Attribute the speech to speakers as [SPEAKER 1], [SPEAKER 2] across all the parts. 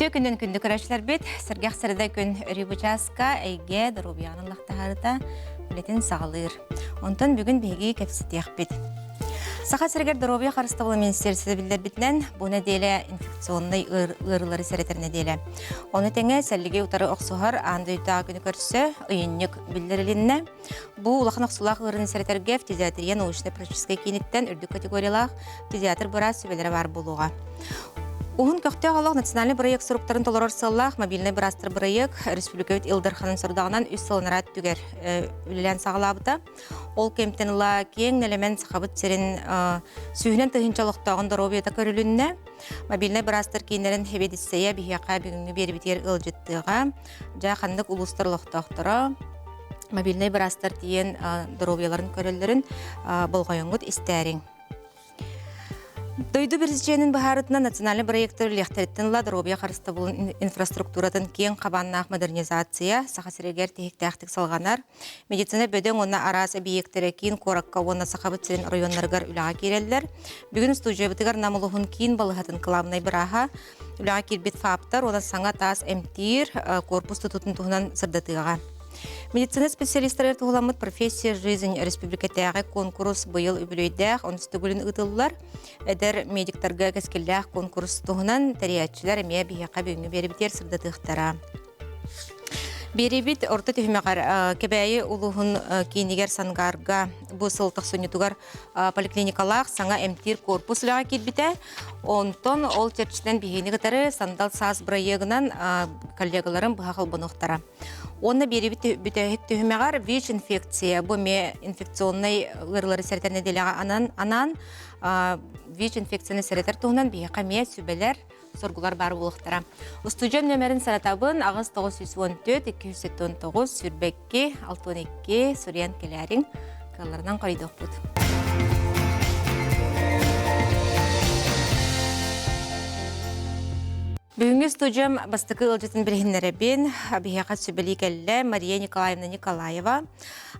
[SPEAKER 1] Үтүө күнүн күндү көрөөччүлэрбит, сэргэх сэрдэ күн өрүү бу чааска эйгэ доруобуйаҕын ыллахтаһарыта үлэтин саҕалыыр. Онтон бүгүн биһиги кэпсэтиэхпит. Саха сиригэр доруобуйа харыстабыла министиэристибэтэ биллэрбитинэн, бу нэдиэлэ инфекционнай ыарыылары сэрэтэр нэдиэлэ. Ону тэҥэ сэллиги утары охсуһар аан дойдутааҕы күнү көрсө ыйынньык биллэрилиннэ. Бу улахан охсуулаах ыарыыны сэрэтэргэ фтизиатрия научнай-практическай кииниттэн үрдүк категориялаах фтизиатр-быраас сүбэлэрэ баар буолуоҕа. Уһун көхтөөх олох национальнай бырайыак соруктарын толорор сыаллаах мобильнай быраастар бырайыак республикабыт Ил Дарханын сорудаҕынан үс сыл анараа өттүгэр үлэлээн саҕалаабыта. Ол кэмтэн ыла киэҥ нэлэмэн Сахабыт сирин сүүһүнэн тыһыынча олохтооҕун доруобуйата көрүлүннэ. Мобильнай быраастар кииннэрин сэбиэдиссэйэ биһиэхэ бүгүҥҥү биэрибитигэр ыалдьыттыаҕа. Дьэ, ханнык улуустар олохтоохторо мобильнай быраастар тиийэн доруобуйаларын көрөллөрүн болҕойоҥҥут истээриҥ. Дойду президенин быһаарытынан национальнай проектар үлэлиэхтэриттэн ыла доруобуйа харыстабылын инфраструктуратын киэҥ хабааннаах модернизация Саха сиригэр тиһиктээхтик салҕанар. Медицина бөдөҥ уонна араас эбийиэктэрэ киин куоракка уонна Сахабыт сирин оройуоннарыгар үлэҕэ киирэллэр. Бүгүн студиябытыгар Нам улууһун киин балыыһатын кылаабынай бырааһа Үлэҕэ киирбит ФАПтар уонна саҥа таас эмтиир корпус тутуутун туһунан сырдатыаҕа. Медицина специалистарыгар туһуламмыт «Профессия жизнь» республикатааҕы куонкурус быйыл үбүлүөйдээх онус төгүлүн ыытыллар. Эдэр медиктарга кэскиллээх куонкурус туһунан тэрийээччилэр эмиэ биһиэхэ бүгүҥҥү биэрибитигэр сырдатыахтара. Биэрибит орто түһүмэҕэр Кэбээйи улууһун киинигэр Сангаарга бу сыл тохсунньутугар поликлиникалаах саҥа эмтиир корпус үлэҕэ киирбитэ. Онтон ол чэрчитинэн биһигини кытары Сандал саас бырайыагынан коллегаларым быһа холбонуохтара. Уонна биэрибит бүтэһик түһүмэҕэр ВИЧ-инфекция, бу эмиэ инфекционнай ыарыылары сэрэтэр нэдиэлэҕэ анаан ВИЧ-инфекцияны сэрэтэр туһунан биһиэхэ эмиэ сүбэлэр соргулар баар буолуохтара. Устудьуон нөмерин санатабын 8 914 279 22 62 суруйан кэлээриҥ. Кыалларынан хоруйдуохпут. Бүгүҥҥү студиям бастакы ыалдьытын билиһиннэрэбин. Биһиэхэ сүбэлии кэллэ Мария Николаевна Николаева,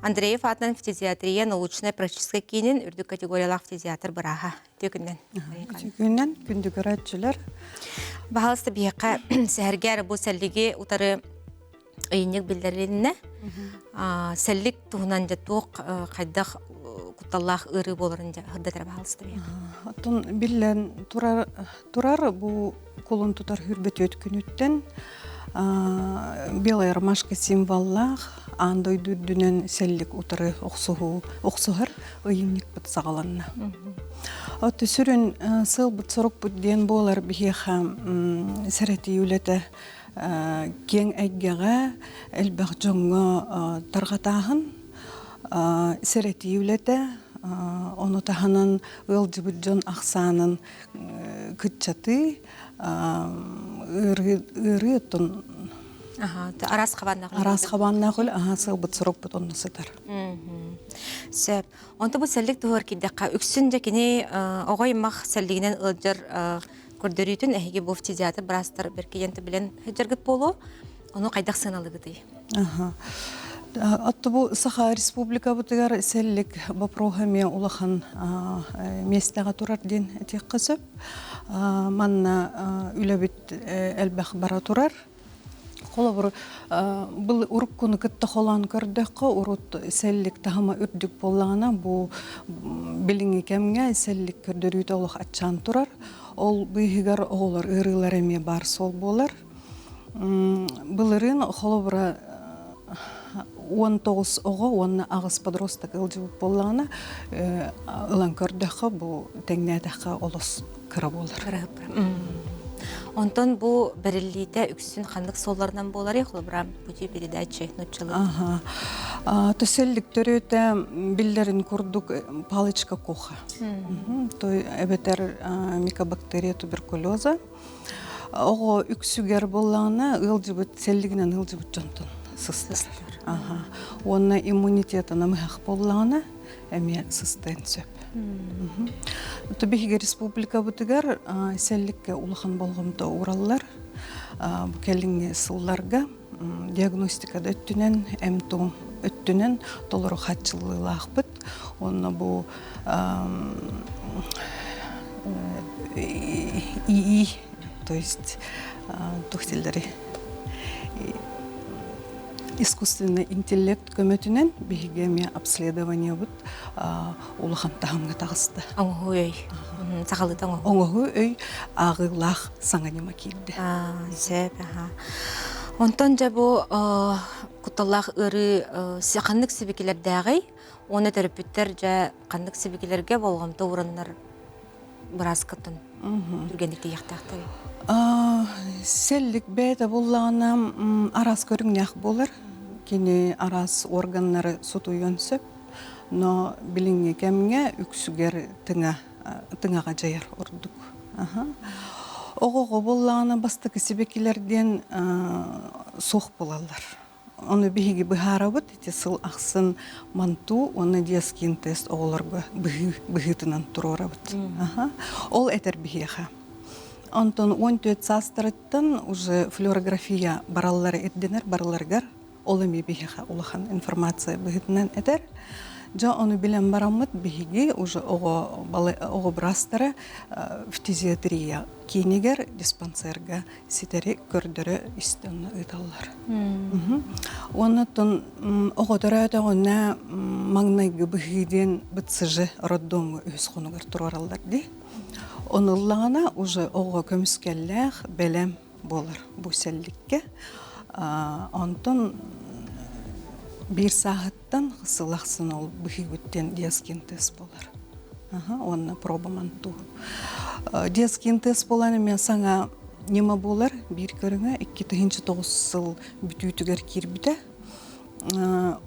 [SPEAKER 1] Андреев аатынан фтизиатрия научнай-практическай киинин үрдүк категориялаах фтизиатр бырааһа. Үтүө күннэн.
[SPEAKER 2] Үтүө күннэн, күндү көрөөччүлэр.
[SPEAKER 1] Баһалыста биһиэхэ сэһэргээр бу сэллиги утары ыйынньык биллэрилиннэ. Сэллик туһунан дьэ туох хайдах кутталлаах ыарыы буоларын дьэ сырдатара баһалыста биһиэхэ.
[SPEAKER 2] Оттон биллэн турар, турар бу кулун тутар хүрбөтүөт күнүттэн белая ромашка символлаах аан дойду үрдүнэн сэллик утары охсуһуу охсуһар ыйынньыкпыт саҕаланна. Оту сүрүн сыалбыт сорукпут диэн буолар биһиэхэ сэрэтии үлэтэ киэҥ эйгэҕэ элбэх дьоҥҥо тарҕатааһын сэрэтии үлэтэ ону таһынан ыалдьыбыт дьон ахсаанын кыччатыы ыарыы ыарыы оттон
[SPEAKER 1] араас хабааннаах
[SPEAKER 2] араас хабааннаах үлэ аһаа сыалбыт сорукпут онно сытар
[SPEAKER 1] сөп онто бу сэллик туһугар киирдэххэ үксүн дьэ кини оҕо аймах сэллигинэн ыалдьар көрдөрүүтүн эһиги бу фтизиатр быраастар бэркэ билэн сылдьаргыт буолуо ону хайдах сыаналыгытый
[SPEAKER 2] Отто бу Саха Республикабытыгар сэллик боппуруоһа эмиэ улахан миэстэҕэ турар диэн этиэххэ сөп. Манна үлэбит элбэх бара турар. Холобур, был уруккуну кытта холоон көрдөххө, урут сэллик таһыма үрдүк буоллаҕына, бу билиҥҥи кэмҥэ сэллик көрдөрүүтэ олох аччаан турар. Ол быыһыгар оҕолор ыарыылара эмиэ баар суол буолар. Былырыын холобура 19 оҕо уонна аҕыс подросток ыалдьыбыт буоллаҕына, ылан көрдөххө, бу тэҥнээтэххэ олус кыра буолар.
[SPEAKER 1] Онтон бу бэриллиитэ үксүн ханнык суолларынан буоларый? Холобура, пути передачи нуччалыы.
[SPEAKER 2] Аха. Төсөллүк төрүөтэ биллэрин курдук палочка коха. Той эбэтэр микобактерия туберкулеза. Оҕо үксүгэр буоллаҕына ыалдьыбыт сэллигинэн ыалдьыбыт дьонтон сыстар. Аха. Уонна иммунитета намыһах буоллаҕына эмиэ сыстыан сөп. Биһиги республикабытыгар сэлликкэ улахан болҕомто уураллар. Бу кэлиҥҥи сылларга диагностикада өттүнэн, МТУ өттүнэн толору хааччыллыылаахпыт. Уонна бу ИИ, то есть Туох дииллэрий? Искусственный интеллект көмөтүнэн биһиги эмиэ обследованиебыт улахан таһымҥа таҕыста.
[SPEAKER 1] Оҥоһуу өй. Сахалыыта оҥоһуу.
[SPEAKER 2] Оҥоһуу өй ааҕыылаах саҥа ньыма киирдэ.
[SPEAKER 1] Сөп, аха. Онтон дьэ бу кутталлаах ыарыы ханнык сибикилэрдээҕий? Уонна төрөппүттэр дьэ ханнык сибикилэргэ болҕомто уураннар бырааскаттан түргэнник тиийиэхтээхтэрий?
[SPEAKER 2] Сэллик бэйэтэ буллаҕына араас көрүҥнээх буолар. Кини араас органнары сутуйуон сөп. Но билиҥҥи кэмҥэ үксүгэр тыҥа тыҥаҕа дьайар ордук. Оҕоҕо буоллаҕына бастакы сибикилэр диэн суох буолаллар. Ону биһиги быһаарабыт ити сыл ахсын мантуу уонна диаскин тест оҕолорго быһыы быһыытынан туруорабыт. Ол этэр биһиэхэ. Онтон 14 саастарыттан уже флюорография бараллара ирдэнэр барыларыгар ол эмиэ биһиэхэ улахан информация быһыытынан этэр. Дьэ ону билэн бараммыт биһиги уже оҕо оҕо быраастара фтизиатрия киинигэр диспансерга ситэри көрдөрө истэ онно ыыталлар. Уонна оттон оҕо төрөөтөҕүнэ маҥнайгы быһыы диэн БЦЖ роддомҥа үһүс хонугар туруораллар дии. Ону ыллаҕына уже оҕо көмүскэллээх, бэлэм буолар бу сэлликкэ. Онтон биир сааһыттан сыл ахсын ол быһыыбыт диэн диаскин тест буолар. Уонна проба манту. Детский тест буолан эмиэ саҥа ньыма буолар биир көрүҥэ 2009 сыл бүтүүтүгэр киирбитэ.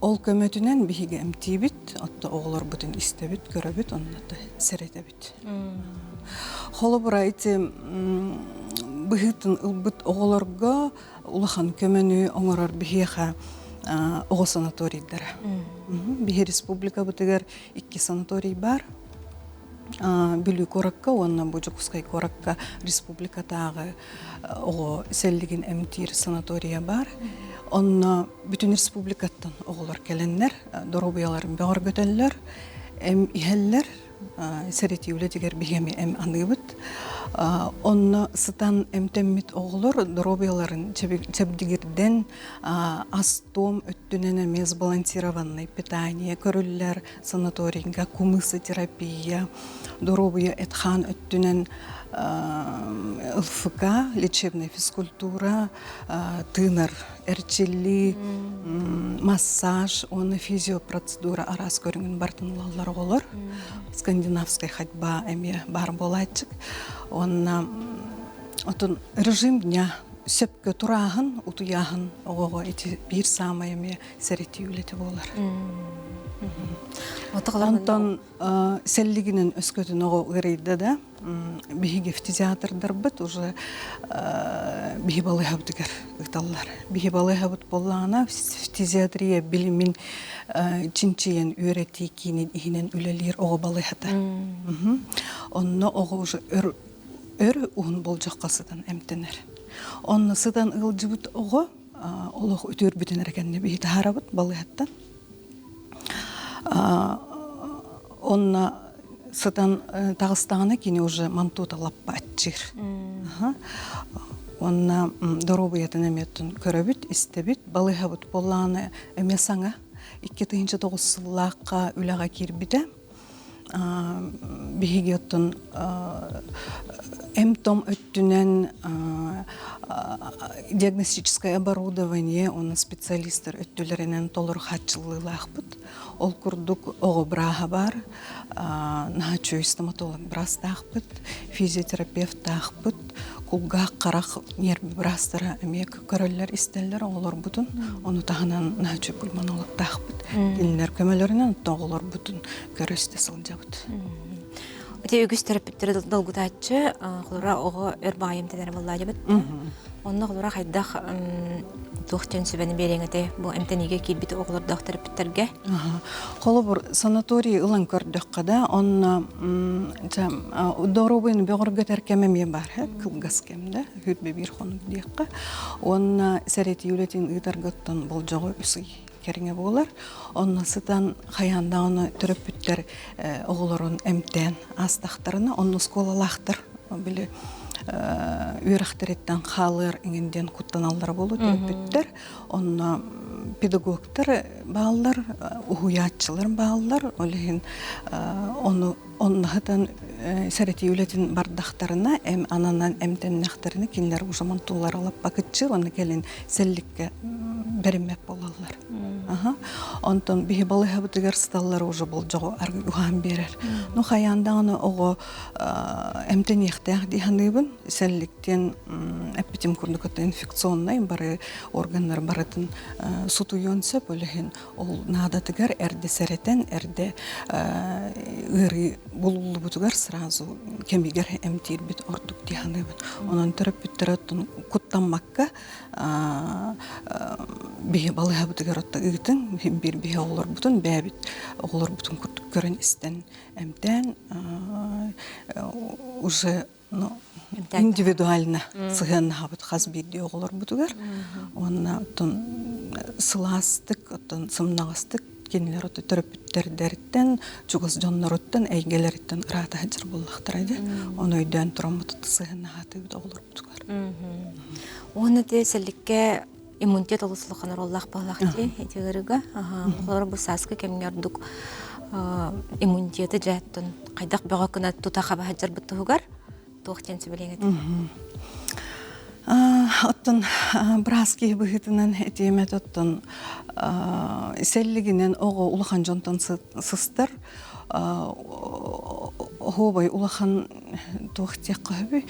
[SPEAKER 2] Ол көмөтүнэн биһиги эмтиибит, отто оҕолорбутун истэбит, көрөбүт, онно сэрэтэбит. Холобура ити быһыытын ылбыт оҕолорго улахан көмөнү оҥорор биһиэхэ оҕо санаторийдара. Биһи республикабытыгар икки санаторий баар. Бүлүү куоракка уонна бу Дьокуускай куоракка республикатааҕы оҕо сэллигин эмтиир санатория баар. Онно бүтүн республикаттан оҕолор кэлэннэр доруобуйаларын бөҕөргөтөллөр, эм иһэллэр, сэрэтии үлэтигэр биһиэми эм аныыбыт. Онно сытан эмтэммит оҕолор доруобуйаларын чэбдигирдэн ас-туом өттүнэн эмиэ сбалансированный питание көрүллэр, санаторийга кумысотерапия, доруобуйа эт-хаан өттүнэн ЛФК, лечебная физкультура, тыынар эрчиллии, массаж уонна физиопроцедура араас көрүҥүн барытын ылаллар оҕолор. Скандинавская ходьба эмиэ баар буолааччык. Уонна отон режим дня сөпкө турааһын, утуйааһын оҕоҕо ити биир саамай эмиэ сэрэтии үлэтэ буолар. Онтон сэллигинэн өскөтүн оҕо ыарыйда да, биһиги фтизиатрдарбыт уже биһи балыыһабытыгар ыыталлар. Биһи балыыһабыт буоллаҕына фтизиатрия билимин чинчийэн үөрэтии киинин иһинэн үлэлиир оҕо балыыһата. Онно оҕо уже өр өр уһун болдьоххо сытан эмтэнэр. Онно сытан ыалдьыбыт оҕо олох үтүөрбүтүн эрэ кэннэ биһи таһаарабыт балыыһаттан. Онно сытан таҕыстаҕына кини уже мантуута лаппа аччыыр. Уонна доруобуйатын эмиэ көрөбүт, истэбит. Балыыһабыт буоллаҕына эмиэ саҥа 2009 сыллаахха үлэҕэ киирбитэ. Биһиги оттон эм-том өттүнэн диагностическое оборудование уонна специалистар өттүлэринэн толору хааччыллыылаахпыт. Ол курдук оҕо бырааһа баар, наһаа үчүгэй стоматолог быраастаахпыт, физиотерапевтаахпыт, кулгаах харах ньиэрбэ быраастара эмиэ көрөллөр, истэллэр оҕолорбутун. Ону таһынан наһаа үчүгэй пульмонологтаахпыт. Кинилэр көмөлөрүнэн оттон оҕолорбутун көрө-истэ сылдьабыт.
[SPEAKER 1] Ити үгүс төрөппүттэри долгутааччы, холобура оҕо өр баҕайы эмтэнэрэ буоллаа диэбит. Онно холобура хайдах туох диэн сүбэни биэриэҥ этэй бу эмтэниигэ киирбит оҕолордоох төрөппүттэргэ?
[SPEAKER 2] Холобур, санаторий ылан көрдөххө да, онно доруобуйаны бөҕөргөтөр кэм эмиэ баар, кылгас кэм да, сүүрбэ биир хонук диэххэ. Уонна сэрэтии үлэтин ыытаргыттан болдьоҕо үс ый кэриҥэ буолар. Онно сытан хайаан даҕаны төрөппүттэр оҕолорун эмтээн аастахтарына, онно оскуолалаахтар били. үөрэхтэриттэн хаалыар иҥин диэн куттаналлара буолуо төрөппүттэр. Онно педагогтар бааллар, уһуйааччылар бааллар. Ол иһин ону оннаһытан сэрэтии үлэтин бардахтарына, эм ананан эмтэннэхтэринэ кинилэр уже монтуулара лаппакыччы уонна кэлин сэлликкэ бэриммэт буолаллар. Онтон биһи балыыһабытыгар сыталлар уже болдьоҕу уһаан биэрэр. Ну хайаан даҕаны оҕо эмтэниэхтээх дии саныыбын. Сэлликтэн эппитим курдук инфекционнай бары органнар барытын сутуйуон сөп. Ол иһин ол наадатыгар эрдэ сэрэтэн, эрдэ ыарыы булуллубутугар сразу кэмигэр эмтиирбит ордук дии саныыбын. Онон төрөппүттэр куттаммакка биһи балыыһабытыгар отто ыытыҥ, биир биһи оҕолорбутун бэйэбит оҕолорбутун курдук көрөн истэн эмтээн уже ну, индивидуально сыһыаннаһабыт хас биирдии оҕолорбутугар уонна оттон сылаастык оттон сымнаҕастык кинилэр ото төрөппүттэрдэриттэн чугас дьонноруттан эйгэлэриттэн ыраата сылдьар буоллахтара дии ону өйдөөн тураммыт сыһыаннаһаатыбыт оҕолорбутугар
[SPEAKER 1] Уонна те сэлликкэ иммунитет олус улахан оруоллаах буоллах дии ити ыарыыга. Олор бу сааскы кэмҥэ ордук иммунитеты дьээттэн хайдах бөҕө гына тута хаба сылдьарбыт туһугар туох диэн сүбэлиэҥ этэй?
[SPEAKER 2] Оттон быраас киһи быһыытынан этиэмэт оттон сэллигинэн оҕо улахан дьонтон сыстар оһуобай улахан туох диэххэ сөбүй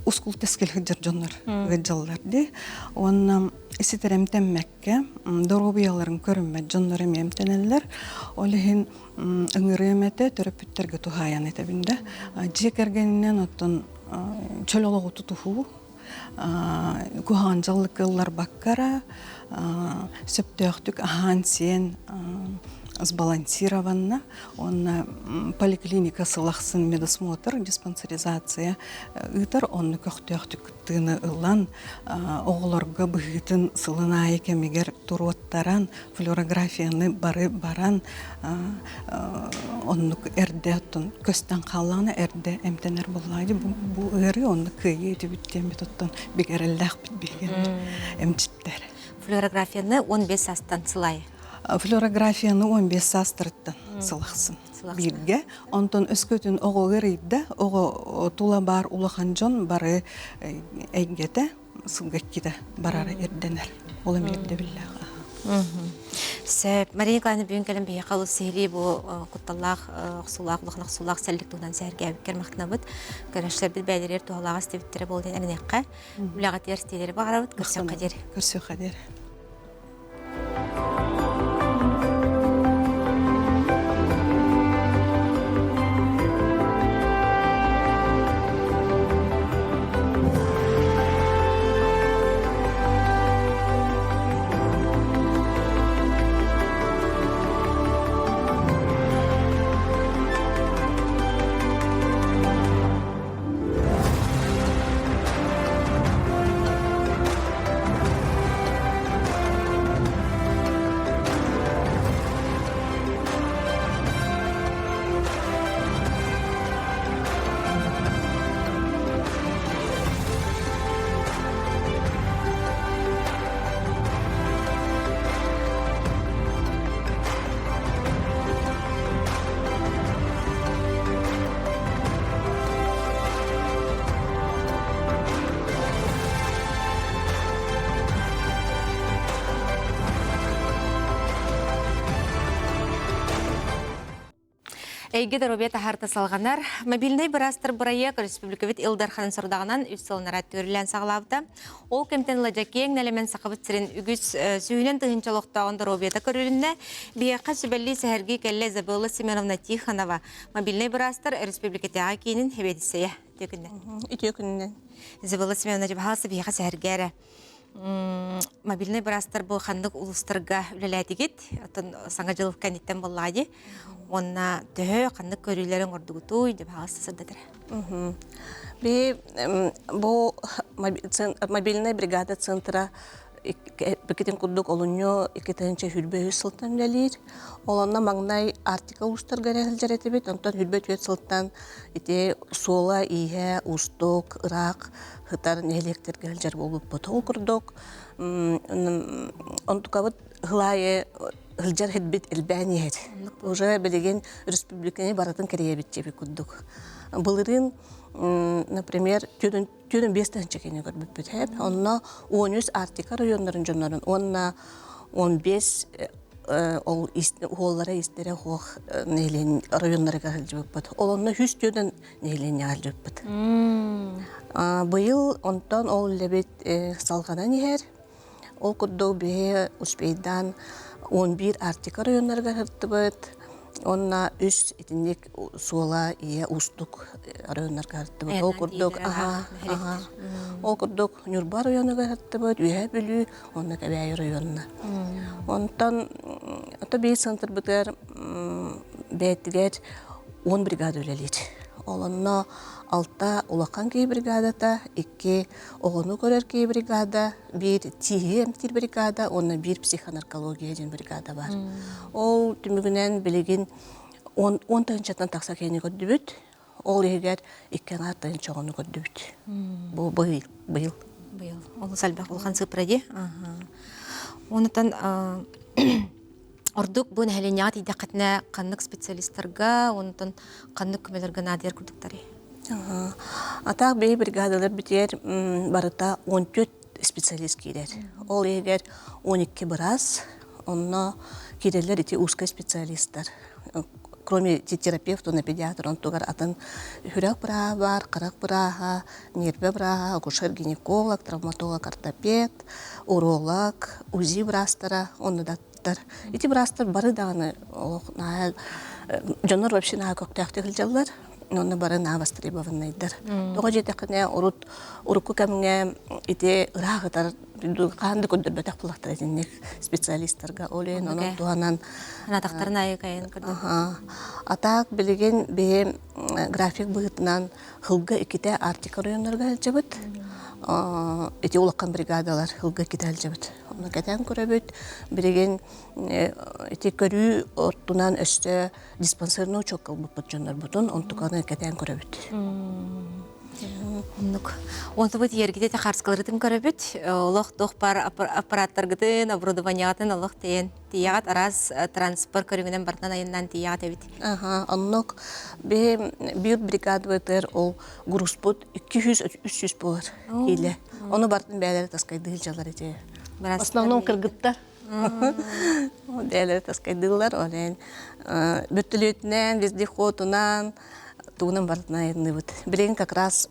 [SPEAKER 2] ускул тэскил сылдьар дьоннор ыалдьаллар дии уонна ситэрэмтэммэккэ доруобуйаларын көрүммэт дьоннор эмиэ эмтэнэллэр ол иһин ыҥырыам этэ төрөппүттэргэ туһаайан этэбин да дьиэ кэргэнинэн оттон чөл олоҕу тутуһуу куһаҕан дьаллыкка ылларбакка эрэ сөптөөхтүк аһаан-сиэн сбалансированно уонна поликлиника сыл ахсын медосмотр, диспансеризация ыытар, онно көхтөөхтүк кыттыыны ылан оҕолорго быһыытын сылын аайы кэмигэр туруоттаран, флюорографияны бары баран оннук эрдэ оттон көстөн хааллаҕына эрдэ эмтэнэр буоллаҕа дии бу ыарыы онно кыайыы этибит диэммит оттон бигэрэллээхпит биһиги эмчиттэр.
[SPEAKER 1] Флюорографияны 15 саастан сылай.
[SPEAKER 2] Флюорографияны 15 саастарыттан сылахсын бииргэ. Онтон өскөтүн оҕо ыарыйда, оҕо тула баар улахан дьон бары эйгэтэ сылга иккитэ барара ирдэнэр. Ол эмиэ ирдэбиллээх.
[SPEAKER 1] Сөп. Мария Николаевна бүгүн кэлэн биһиэхэ олус сиһилии бу кутталлаах, охсуулаах, улахан охсуулаах сэллик туһунан сэһэргээбиккэр махтанабыт. Көрөөччүлэрбит бэйэлэригэр туһалаах истибиттэрэ буолуо диэн эрэниэххэ. Үлэҕитигэр ситиилэри баҕарабыт. Көрсүөххэ диэри.
[SPEAKER 2] Көрсүөххэ диэри.
[SPEAKER 1] Эйгэ доруобуйа таһаарта салҕанар. Мобильнай быраастар бырайыак республикабыт Ил Дарханын сорудаҕынан үс сылынара түөрүлээн саҕалаабыта. Ол кэмтэн ыла дьэ киэҥ нэлэмэн Сахабыт сирин үгүс сүүһүнэн тыһыынча олохтооҕун доруобуйата көрүлүннэ. Биһиэхэ сүбэлии сэһэргии кэллэ Изабелла Семеновна Тихонова, мобильнай быраастар республикатааҕы киинин сэбиэдиссэйэ. Үтүө күннэн.
[SPEAKER 3] Үтүө күнүнэн.
[SPEAKER 1] Изабелла Семеновна дьыбаһаалса биһиэхэ сэһэргээ эрэ. Мобильнай быраастар бу ханнык улуустарга үлэлээтигит? Оттон саҥа дьыл кэнниттэн буоллаҕа дии. Уонна төһө ханнык көрүүлэри оҥордугутуй дьыбаһаалса сырдатара.
[SPEAKER 3] Би бу мобильная бригада центра. Эппикитин курдук олунньу 2023 сылтан үлэлиир. Ол онно маҥнай Арктика уустарга эрэ сылдьар этибит. Онтон 24 сылтан ити суола-ииһэ уустук, ыраах сытар нэһилиэктэргэ сылдьар буолбуппут. Ол курдук онтукабыт сыл аайы сылдьар сирбит элбээн иһэр. Уже билигин республиканы барытын кэрийэбит диэбит курдук. Былырыын, например, 45 тыһыынча киһини көрбүппүт. Онно 13 Арктика районнарын дьоннорун уонна 15 ол уоллара истэрэ хуох районнарыгар сылдьыбыппыт. Ол онно 104 нэһилиэнньэҕэ сылдьыбыппыт. Быйыл онтон ол үлэбит салҕанан иһэр. Ол курдук биһи успейдаан 11 Арктика районнарыгар сырыттыбыт. Уонна үс итинник суола ийэ уустук районнарга сырыттыбыт. Ол курдук аха, аха. Ол курдук Ньурба районугар сырыттыбыт, Үөһээ Бүлүү уонна Кэбээйи районуна. Онтон ото биир центрбытыгар бэйэтигэр 10 бригада үлэлиир. Ол онно алта улахан киһи бригадата, икки оҕону көрөр киһи бригада, биир тииһи эмтиир бригада уонна биир психонаркология диэн бригада бар. Ол түмүгүнэн билигин 10 тыһыынчаттан тахса киһини көрдүбүт. Ол иһигэр 2 тыһыынча оҕону көрдүбүт. Бу быйыл. Быйыл.
[SPEAKER 1] Быйыл. Олус элбэх улахан сыпра дии. Онутан ордук бу нэһилиэнньэҕэ тиийдэххитинэ ханнык специалистарга, онтон ханнык көмөлөргө наадыйар курдуктарый?
[SPEAKER 3] Атаах бэйи бригадалар бүтэр барыта 14 специалист киирэр. Ол иһигэр 12 быраас, онно киирэллэр ити узкай специалисттар. Кроме терапевт уонна педиатр онтугар атын сүрэх бырааһа баар, харах бырааһа, ньиэрбэ бырааһа, акушер-гинеколог, травматолог, ортопед, уролог, УЗИ быраастара, онно да Ити быраастар бары даҕаны олох наһаа дьоннор вообще наһаа көхтөөхтүк сылдьаллар. Онно бары наһаа востребованнайдар. Тоҕо диэтэххинэ урут урукку кэмҥэ ити ыраах ытар хаһан да көрдөрбөтөх булахтар итинник специалистарга. Ол иһин онон туһанан
[SPEAKER 1] Атахтарын айы кайын
[SPEAKER 3] А так билигин биһи график быһыытынан Хылга иккитэ Арктика районнарыгар сылдьабыт. Ити улахан бригадалар хылга иккитэ сылдьабыт. Ону кэтээн көрөбүт. Билигин ити көрүү оттунан өссө диспансерный учетка ылбыппыт дьоннорбутун, онтуканы кэтээн көрөбүт.
[SPEAKER 1] Оннук. Онтубут ергите харскаларытын көрөбүт. Олох туох бар аппараттаргытын, оборудованиятын олох тиийэн тиийэҕит араас транспорт көрүҥүнэн барытынан айаннаан тиийэҕит эбит.
[SPEAKER 3] Аха, оннук биһи биир бригадабытыгар ол грузпут 200-300 буолар киилэ. Ону барытын бэйэлэрэ таскайдыы сылдьаллар ити. В основном кыргыттар. Бэйэлэрэ таскайдыыллар, ол иһин бөртөлүөтүнэн, вездеходунан, тугунан барытынан айанныыбыт. Билигин как раз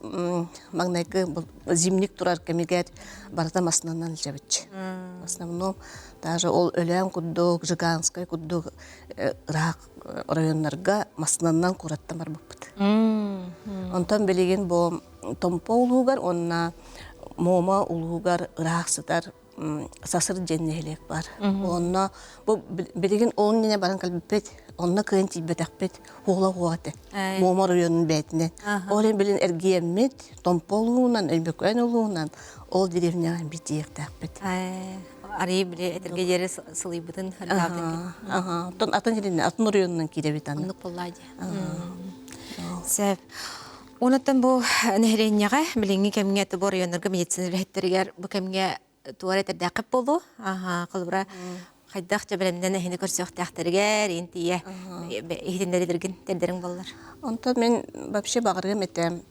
[SPEAKER 3] маҥнайгы зимник турар кэмигэр барыта массыынанан илдьэбит. В основном даже ол Өлөөн курдук, Жиганскай курдук ыраах районнарга массыынанан куораттан барбыппыт. Онтон билигин бу Томпо улуугар уонна Муома улуугар ыраах сытар Сасыр диэн нэһилиэк бар. Онно бу билигин ол иннинэ баран кэлбиппит, онно кыайан тиийбэтэхпит, уола уоҕа этэ. Муома оройуонун бэйэтинэн. Ол иһин билин эргийэммит, Томпо улууһунан, Өймөкөөн улууһунан ол деревняҕа битиэхтээхпит.
[SPEAKER 1] Арыйы били этэргэ диэри сылыйбытын хардаабытын.
[SPEAKER 3] Аха, оттон атын сиринэн, атын оройуонунан киирэбит аны.
[SPEAKER 1] Оннук буоллаа дии. Сөп. Онуттан бу нэһилиэнньэҕэ билиҥҥи кэмҥэ бу оройуоннарга медицина үлэһиттэригэр бу кэмҥэ туора этэрдээххит буолуо. Аха, холобура хайдах дьэ бэлэмнэн эһини көрсүөхтээхтэригэр иин тиийэ иһитиннэрилэргин тэрдэриҥ буоллар.
[SPEAKER 3] Онтон мин вообще баҕарыам этэ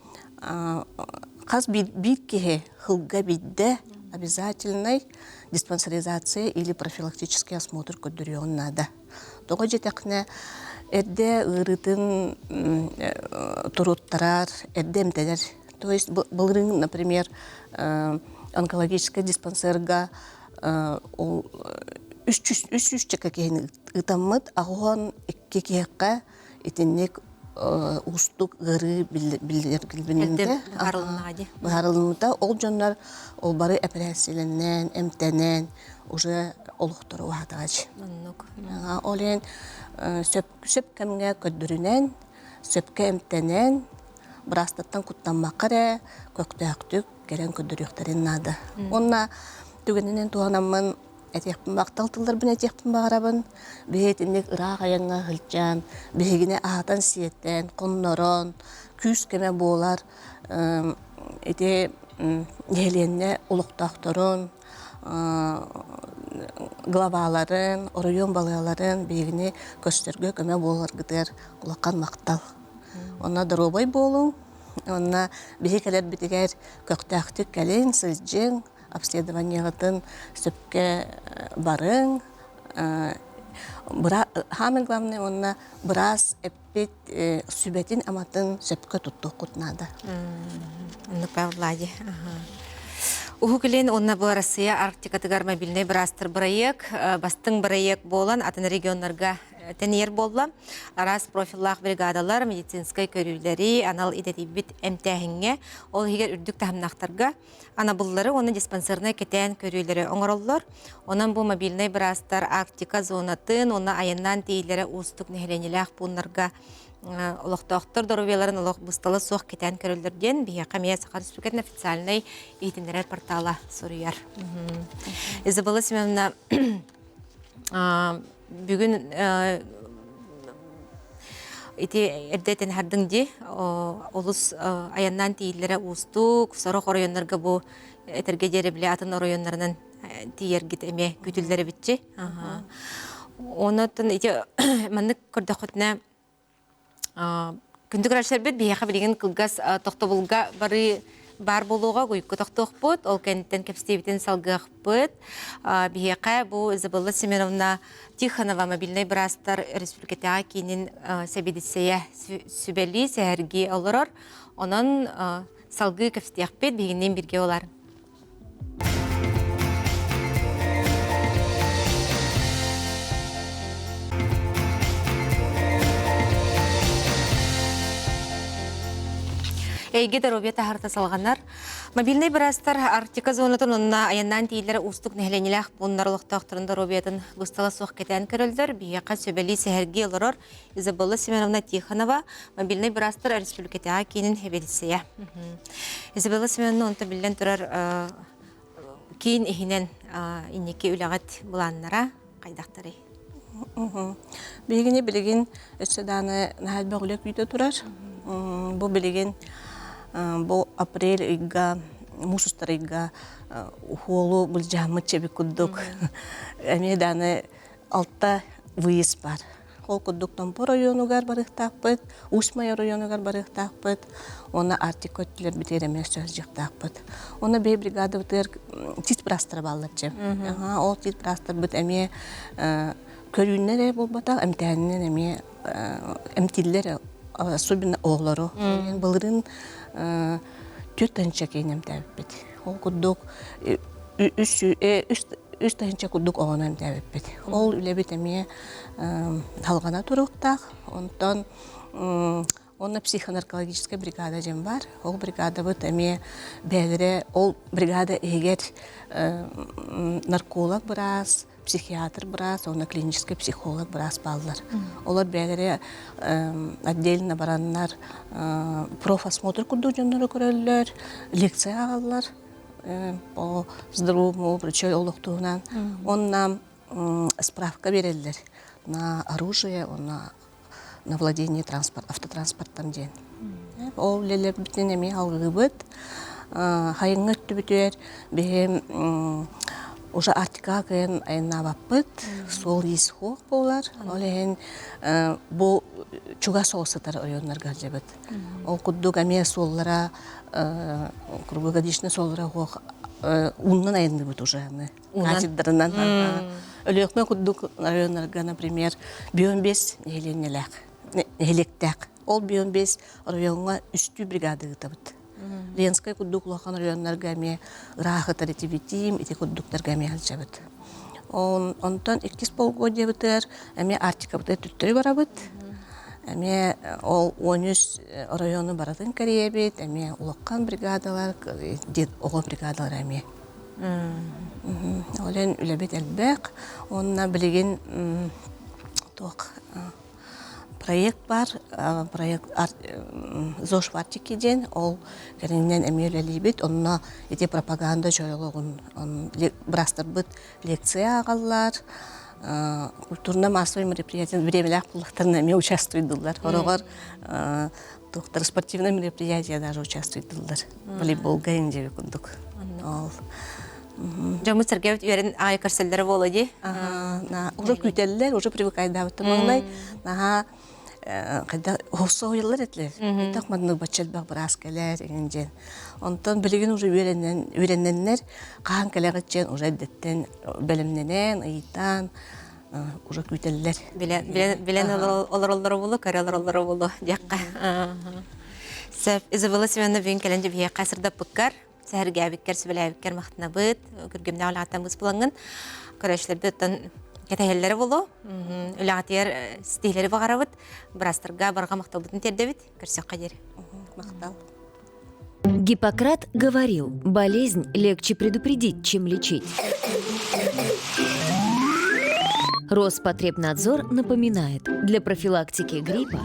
[SPEAKER 3] хас биир киһи хылга бидде обязательный диспансеризация или профилактический осмотр көрдөрүөҕүн наада. Тоҕо диэтэххинэ, эрдэ ыарыытын туруттарар, эрдэ эмтэнэр. То есть былырыын, например, онкологическай диспансерга ол 300 киһини ыытаммыт, 82 киһиэхэ итинник уустук ыарыы биллэргилбиннэ быһаарылынныта. Ол дьоннор ол бары эпэрээссийэлэнэн, эмтэнэн уже олохторо уһаатаҕач.
[SPEAKER 1] Оннук.
[SPEAKER 3] Ол иһин сөп сөп кэмҥэ көрдөрүнэн, сөпкө эмтэнэн, быраастартан куттаммакка эрэ көхтөөхтүк кэлэн көрдөрүөхтэрин наада. Уонна Түгэнинэн туһанаммын этиэхпин махтал тылларбын этиэхпин баҕарабын. Биһи итинник ыраах айаҥҥа сылдьан, биһигини аһатан-сиэтэн, хоннорон, күүс-көмө буолар ити нэһилиэнньэ олохтоохторун, главаларын, оройуон балыаларын биһигини көрсөргө көмө буоларгытыгар улахан махтал. Онно доруобай буолуҥ, онно биһи кэлэрбитигэр көхтөөхтүк кэлиҥ, сылдьыҥ, обследованиеҕытын сөпкө барыҥ. Самое главное уонна быраас эппит сүбэтин-аматын сөпкө туттуоххут наада.
[SPEAKER 1] Оннук Влади. Уһук Илин уонна бу Россия Арктикатыгар мобильнай быраастар бырайыак бастыҥ бырайыак буолан атын регионнарга тэнийэр буолла. Араас профиллаах бригадалар медицинскэй көрүүлэри анал идэтийбит эмтээһиҥҥэ, ол иһигэр үрдүк таһымнаахтарга анабыллары уонна диспансернай кэтээн көрүүлэри оҥороллор. Онон бу мобильнай быраастар Арктика зонатын уонна айаннаан тиийиилэрэ уустук нэһилиэнньэлээх пууннарга олохтоохтор доруобуйаларын олох быстала суох кэтээн көрөллөр диэн биһиэхэ эмиэ Саха Республикатын официальнай иһитиннэрэр портала суруйар. Изабелла Семеновна бүгүн ити эрдэ этэн хардыҥ дии олус айаннаан тиийиллэрэ уустук сорох оройуоннарга бу этэргэ диэри били атын оройуоннарынан тиийэргит эмиэ күүтүллэр эбитчи онон ити маннык көрдөххүтүнэ Күндү көрөөччүлэрбит, биһиэхэ билигин кылгас тохтобулга барыы баар буолуоҕа, уйукка тохтуохпут, ол кэнниттэн кэпсэтиибитин салгыахпыт. Биһиэхэ бу Изабелла Семеновна Тихонова мобильнай быраастар республикатааҕы киинин сэбиэдиссэйэ сүбэлии, сэһэргии олорор. Онон салгыы кэпсэтиэхпит, биһигинниин бииргэ буолар. Эйгэ доруобуйа таһарта салҕанар. Мобильнай быраастар Арктика зонатын онно айаннаан тиийиллэрэ уустук нэһилиэнньэлээх пууннар олохтоохторун доруобуйатын быстала суох кэтээн көрөллөр. Биһиэхэ сүбэлии сэһэргии олорор Изабелла Семеновна Тихонова, мобильнай быраастар республикатааҕы киинин сэбиэдиссэйэ. Изабелла Семеновна онто биллэн турар киин иһинэн инники үлэҕит былааннара хайдахтарый?
[SPEAKER 3] Биһигини билигин өссө дааны наһаа элбэх үлэ күүтэ турар. Бу билигин бу апрель ыйга, муус устар ыйга уһуолу былдьааммыт чэбик курдук эмиэ дааны алта выезд бар. Ол курдук Томпо оройуонугар барыахтаахпыт, Усть-Майа оройуонугар барыахтаахпыт, уонна Арктика өттүлэрбитигэр эмиэ сылдьыахтаахпыт. Уонна биһи бригадабытыгар тиит быраастара бааллар дьэ. Ол тиит быраастарбыт эмиэ көрүүннэр эрэ буолбатах, эмтээһининэн эмиэ эмтииллэр, особенно оҕолору. Былырыын 4 тыһыынча киһини эмтээбиппит. Ол курдук үс үс тыһыынча курдук оҕону эмтээбиппит. Ол үлэбит эмиэ салҕана туруохтаах. Онтон онно психонаркологическай бригада диэн баар. Ол бригадабыт эмиэ бэйэлэрэ ол бригада иһигэр нарколог быраас, психиатр быраас уонна клиническэй психолог быраас бааллар. Олор бэйэлэрэ отдельно бараннар профосмотр курдук дьоннору көрөллөр, лекция ааҕаллар. По здоровому обручой олох туһунан уонна справка биэрэллэр на оружие уонна на владение транспорт автотранспорттан диэн. Ол үлэлэрбитин эмиэ алгыыбыт. Хайыҥҥа өттүбүтүгэр биһи уже Арктикаҕа кыайан айаннаабаппыт, суол-иис суох буолар. Ол иһин бу чугас ол сытар оройуоннарга сылдьабыт. Ол курдук эмиэ суоллара круглогодичный суоллара суох ууннан айанныыбыт уже аны катердарынан Өлүөхмэ курдук районнарга, например, 15 нэһилиэнньэлээх нэһилиэктээх. Ол 15 райоҥҥа үстүү бригада ыытабыт. Ленскэй курдук улахан районнарга эмиэ ыраах ытар итибитиим, ити курдуктарга эмиэ сылдьабыт. Онтон иккис полугодиебытыгар эмиэ Арктикабытыгар төттөрү барабыт. Эмиэ ол 13 оройуону барытын кэрийэбит, эмиэ улахан бригадалар, оҕо бригадалара эмиэ. Ол иһин үлэбит элбэх. Уонна билигин туох. проект бар, проект ЗОЖ Арктики диэн, ол кэннинэн эмиэ үлэлиибит. Онно ити пропаганда дьойлоҕун бырастарбыт лекция ааҕаллар, культурно-массовый мероприятие бириэмэлээх буллахтарына эмиэ участвуйдуллар. Хороҕор туохтар спортивное мероприятие даже участвуйдуллар. Волейболга индиэби курдук. Ол.
[SPEAKER 1] Дьоммут сэргэбит үөрэн аайы көрсөллөрө буолуо дии.
[SPEAKER 3] Уже күүтэллэр, уже привыкайдаабыттар маҥнай. Наһаа хайдах соһуйаллар этилэр. Хайдах маннык бачча элбэх быраас кэлэр иҥин диэн. Онтон билигин уже үөрэнэн үөрэнэннэр хаһан кэлэҕит диэн уже эрдэттэн бэлэмнэнэн, ыйытан уже күүтэллэр.
[SPEAKER 1] Билэн билэн олороллоро буолуо, көрө олороллоро буолуо диэххэ. Сөп, Изабелла Семеновна бүгүн кэлэн дьэбиһиэххэ сырдаппыккар сэһэргээбиккэр, сүбэлээбиккэр махтанабыт. Күргүмнээх үлэҕиттэн быс булаҥҥын көрөөччүлэрбит оттон кэтэһэллэрэ буолуо. Үлэҕитигэр ситиһиилэри баҕарабыт. Быраастарга барҕа махталбытын тиэрдэбит. Көрсөххө диэри.
[SPEAKER 3] Махтал.
[SPEAKER 4] Гиппократ говорил, болезнь легче предупредить, чем лечить. Роспотребнадзор напоминает, для профилактики гриппа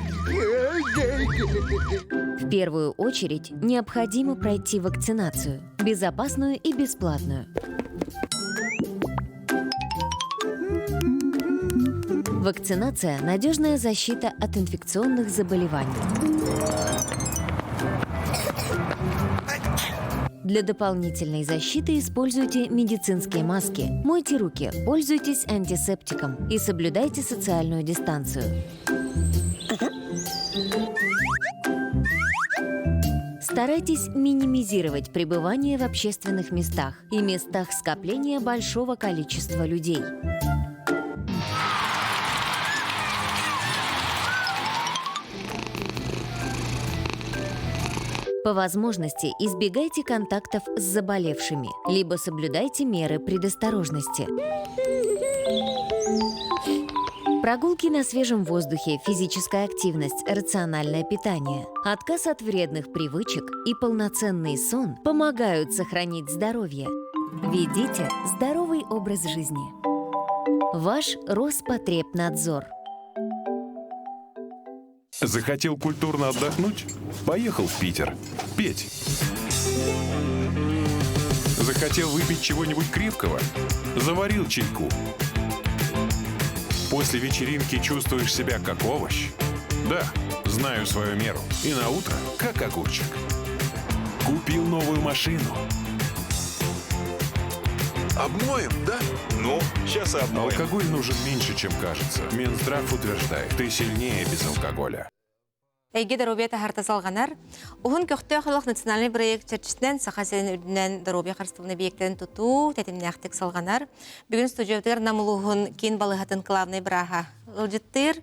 [SPEAKER 4] в первую очередь необходимо пройти вакцинацию, безопасную и бесплатную. Вакцинация – надежная защита от инфекционных заболеваний. Для дополнительной защиты используйте медицинские маски, мойте руки, пользуйтесь антисептиком и соблюдайте социальную дистанцию. Старайтесь минимизировать пребывание в общественных местах и местах скопления большого количества людей. По возможности избегайте контактов с заболевшими, либо соблюдайте меры предосторожности. Прогулки на свежем воздухе, физическая активность, рациональное питание, отказ от вредных привычек и полноценный сон помогают сохранить здоровье. Ведите здоровый образ жизни. Ваш Роспотребнадзор.
[SPEAKER 5] Захотел культурно отдохнуть? Поехал в Питер. Петь. Захотел выпить чего-нибудь крепкого? Заварил чайку. После вечеринки чувствуешь себя как овощ? Да, знаю свою меру. И на утро как огурчик. Купил новую машину.
[SPEAKER 6] Обмоем, да?
[SPEAKER 5] Ну, сейчас и обмоем. Алкоголь нужен меньше, чем кажется. Минздрав утверждает, ты сильнее без алкоголя.
[SPEAKER 1] Эйгэ доруобуйа таһарта салҕанар. Уһун көхтөөх олох национальнай бырайыак чэрчитинэн Саха сирин үрдүнэн доруобуйа харыстабылын эбийиэктэрин тутуу тэтимнээхтик салҕанар. Бүгүн студиябытыгар Нам улууһун киин балыыһатын кылаабынай бырааһа ыалдьыттыыр.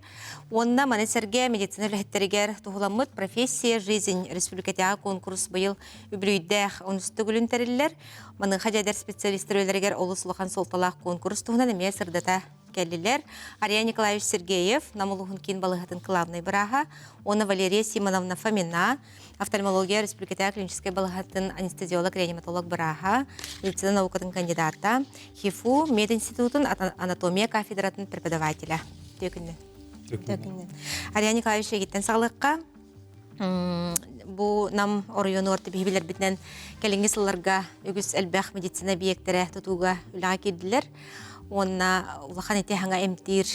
[SPEAKER 1] Уонна маны сэргэ медицина үлэһиттэригэр туһуламмыт «Профессия. Жизнь» республикатааҕы конкурс быйыл үбүлүйдээх онус төгүлүн тэриллэр. Маныаха дьэ эдэр специалистар үлэлэригэр олус улахан суолталаах конкурс туһунан эмиэ сырдата кэллилэр. Ария Николаевич Сергеев, Нам улууһун киин балыыһатын кылаабынай бырааһа, уонна Валерия Симоновна Фомина, офтальмология республикатааҕы клиническэй балыыһатын анестезиолог-реаниматолог бырааһа, медицина наукатын кандидата, ХИФУ мединститутун анатомия кафедратын преподавателя. Үтүө күннэн. Ария Николаевич эгиттэн саҕалыахха. Бу Нам оройуонугар биһи билэрбитинэн кэлиҥҥи сылларга үгүс элбэх медицина объектэрэ тутууга үлэҕэ киирдилэр. Уонна улахан ити хаҥа эмтиир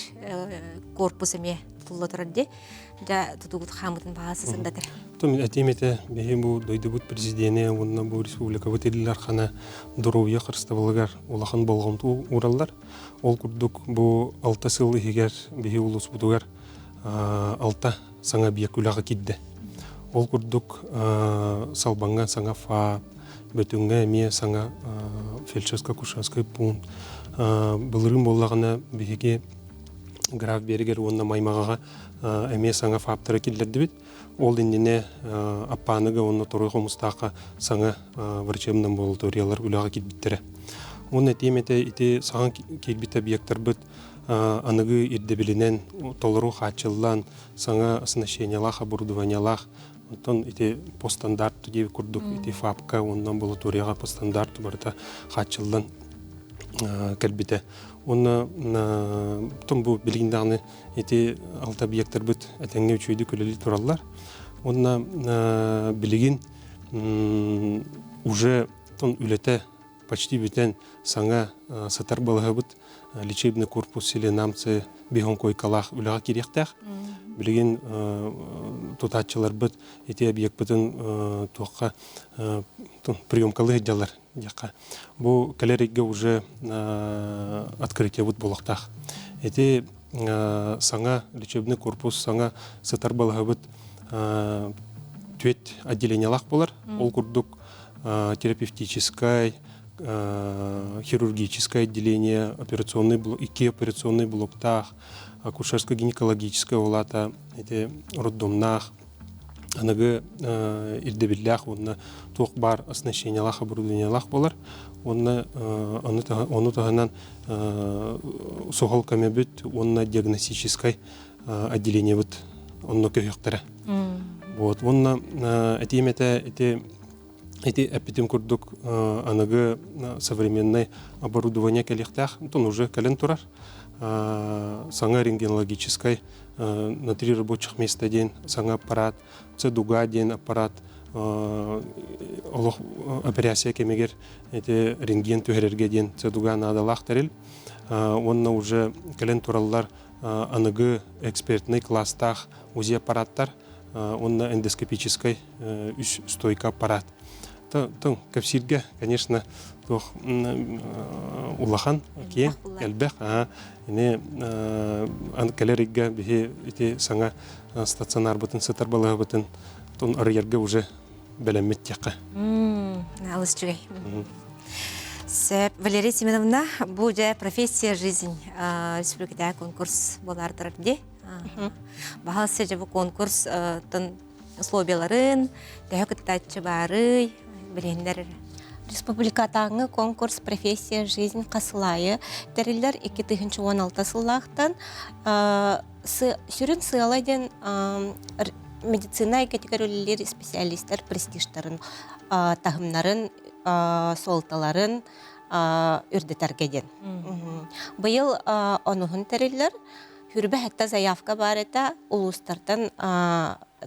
[SPEAKER 1] корпус эмиэ тутулла турар дии. Дьэ тутуугут хаамытын баҕа сырдатар.
[SPEAKER 7] Тум этиим этэ биһи бу дойдубут президенэ уонна бу республикабыт Ил Дархана доруобуйа харыстабылыгар улахан болҕомто уураллар. Ол курдук бу алта сыл иһигэр биһи улууспутугар алта саҥа объект үлэҕэ киирдэ. Ол курдук Салбаҥҥа саҥа ФАП, Бөтүҥҥэ эмиэ саҥа фельдшерско-акушерскай пункт. Былырыын буоллаҕына биһиги Граф Биэригэр уонна Маймаҕаҕа эмиэ саҥа ФАПтары киллэрдибит. Ол иннинэ Аппааныга уонна Торуй Хомустаахха саҥа врачебный амбулаториялар үлэҕэ киирбиттэрэ. Уонна этиэм этэ ити саҥа киирбит объектарбыт аныгы ирдэбилинэн толору хааччыллан, саҥа оснащениелаах, оборудованиелаах, оттон ити по стандарту диэбит курдук ити ФАПка уонна амбулаторияҕа по стандарту барыта хааччыллан кэлбитэ. Уонна том бу билигин даҕаны ити алта объектарбыт этэҥҥэ үчүгэйдик үлэлии тураллар. Уонна билигин уже тон үлэтэ почти бүтэн саҥа сытар балаһабыт лечебный корпус селенамцы биһон койкалаах үлэҕэ киириэхтээх. Билигин тутааччыларбыт ити объекпытын туохха приемкалыы сылдьаллар диэххэ. Бу кэлэр ыйга уже открытиебыт буолуохтаах. Ити саҥа лечебный корпус саҥа сытар балаһабыт түөрт отделениелаах буолар. Ол курдук терапевтическай, хирургическое отделение, операционный икки операционный блоктаах, акушерско-гинекологическай улаата ити роддомнаах, аныгы ирдэбиллээх уонна туох баар оснащениелаах оборудованиелаах буолар. Уонна ону таһынан суһал көмөбүт уонна диагностическай отделениебыт онно көһүөхтэрэ. Вот. Уонна этиим этэ ити ити эппитим курдук аныгы современный оборудование кэлиэхтээх, онтон уже кэлэн турар. Саҥа рентгенологическай на три рабочих места диэн саҥа аппарат, Ц-дуга диэн аппарат олох операция кэмигэр ити рентген түһэрэргэ диэн Ц-дуга наадалаах тэрил. Уонна уже кэлэн тураллар аныгы экспертный класстаах УЗИ аппараттар уонна эндоскопическай үс стойка аппарат. Тон кэпсииргэ, конечно, туох улахан, киэҥ, элбэх. Ини кэлэр ыйга биһи ити саҥа стационарбытын сытар балыһабытын тон арыйарга уже бэлэммит диэххэ.
[SPEAKER 1] Алыс үчүгэй. Сөп. Валерия Семеновна, бу дьэ профессия жизнь республикатааҕы конкурс буолаардырар дии. Баһалса дьэ бу конкурс тон условияларын, төһө кыттааччы баарый, билиһиннэр эрэ.
[SPEAKER 8] Республикатааҥы конкурс «Профессия жизнь» хасылайы тэриллэр 2016 сыллаахтан сүрүн сыала диэн медицина эйгэтигэр үлэлиир специалистар престижтарын таһымнарын суолталарын үрдэтэргэ диэн. Быйыл онуһун тэриллэр Хүрбэ хэтта заявка баар этэ улуустартан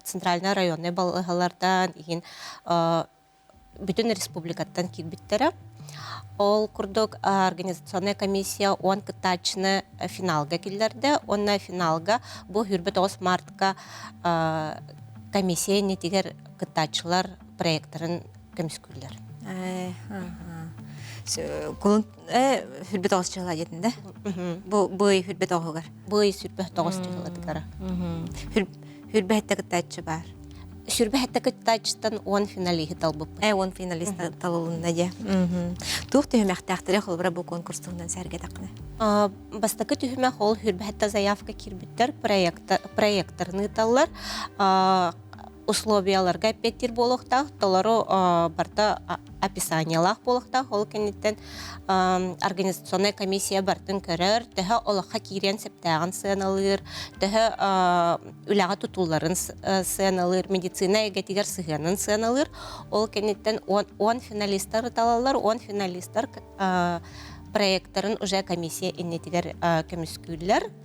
[SPEAKER 8] центральный районный балыыһалартан иһин бүтүн республикаттан киирбиттэрэ. Ол курдук организационная комиссия 10 кыттааччыны финалга киллэрдэ. Уонна финалга бу 29 мартка комиссия иннитигэр кыттааччылар проекторын көмүскүүллэр.
[SPEAKER 1] Кулун хүрбэ тоҕус чыһыла диэтин да? Бу бый хүрбэ тоҕуһугар.
[SPEAKER 8] Бый сүрбэ тоҕус чыһылатыгара.
[SPEAKER 1] Хүрбэ хэтте кыттааччы баар.
[SPEAKER 8] Сүрбэ хэтте кыттааччыттан 10 финалиһы талбыппыт.
[SPEAKER 1] 10 финалист талылынна дьэ. Туох түһүмэхтээхтэри холобура бу конкурс туһунан сэргэтэххинэ?
[SPEAKER 8] Бастакы түһүмэх ол хүрбэ хэтте заявка киирбиттэр проекторын ыыталлар. Условияларга эппиэттиир буолуохтаах, толору барыта описаниелаах буолуохтаах. Ол кэнниттэн организационная комиссия барытын көрөр, төһө олоххо киириэн сөптөөҕүн сыаналыыр, төһө үлэҕэ тутулларын сыаналыыр, медицина эйгэтигэр сыһыанын сыаналыыр. Ол кэнниттэн 10 финалистар талаллар, 10 финалистар проекттарын уже комиссия иннитигэр көмүскүүллэр.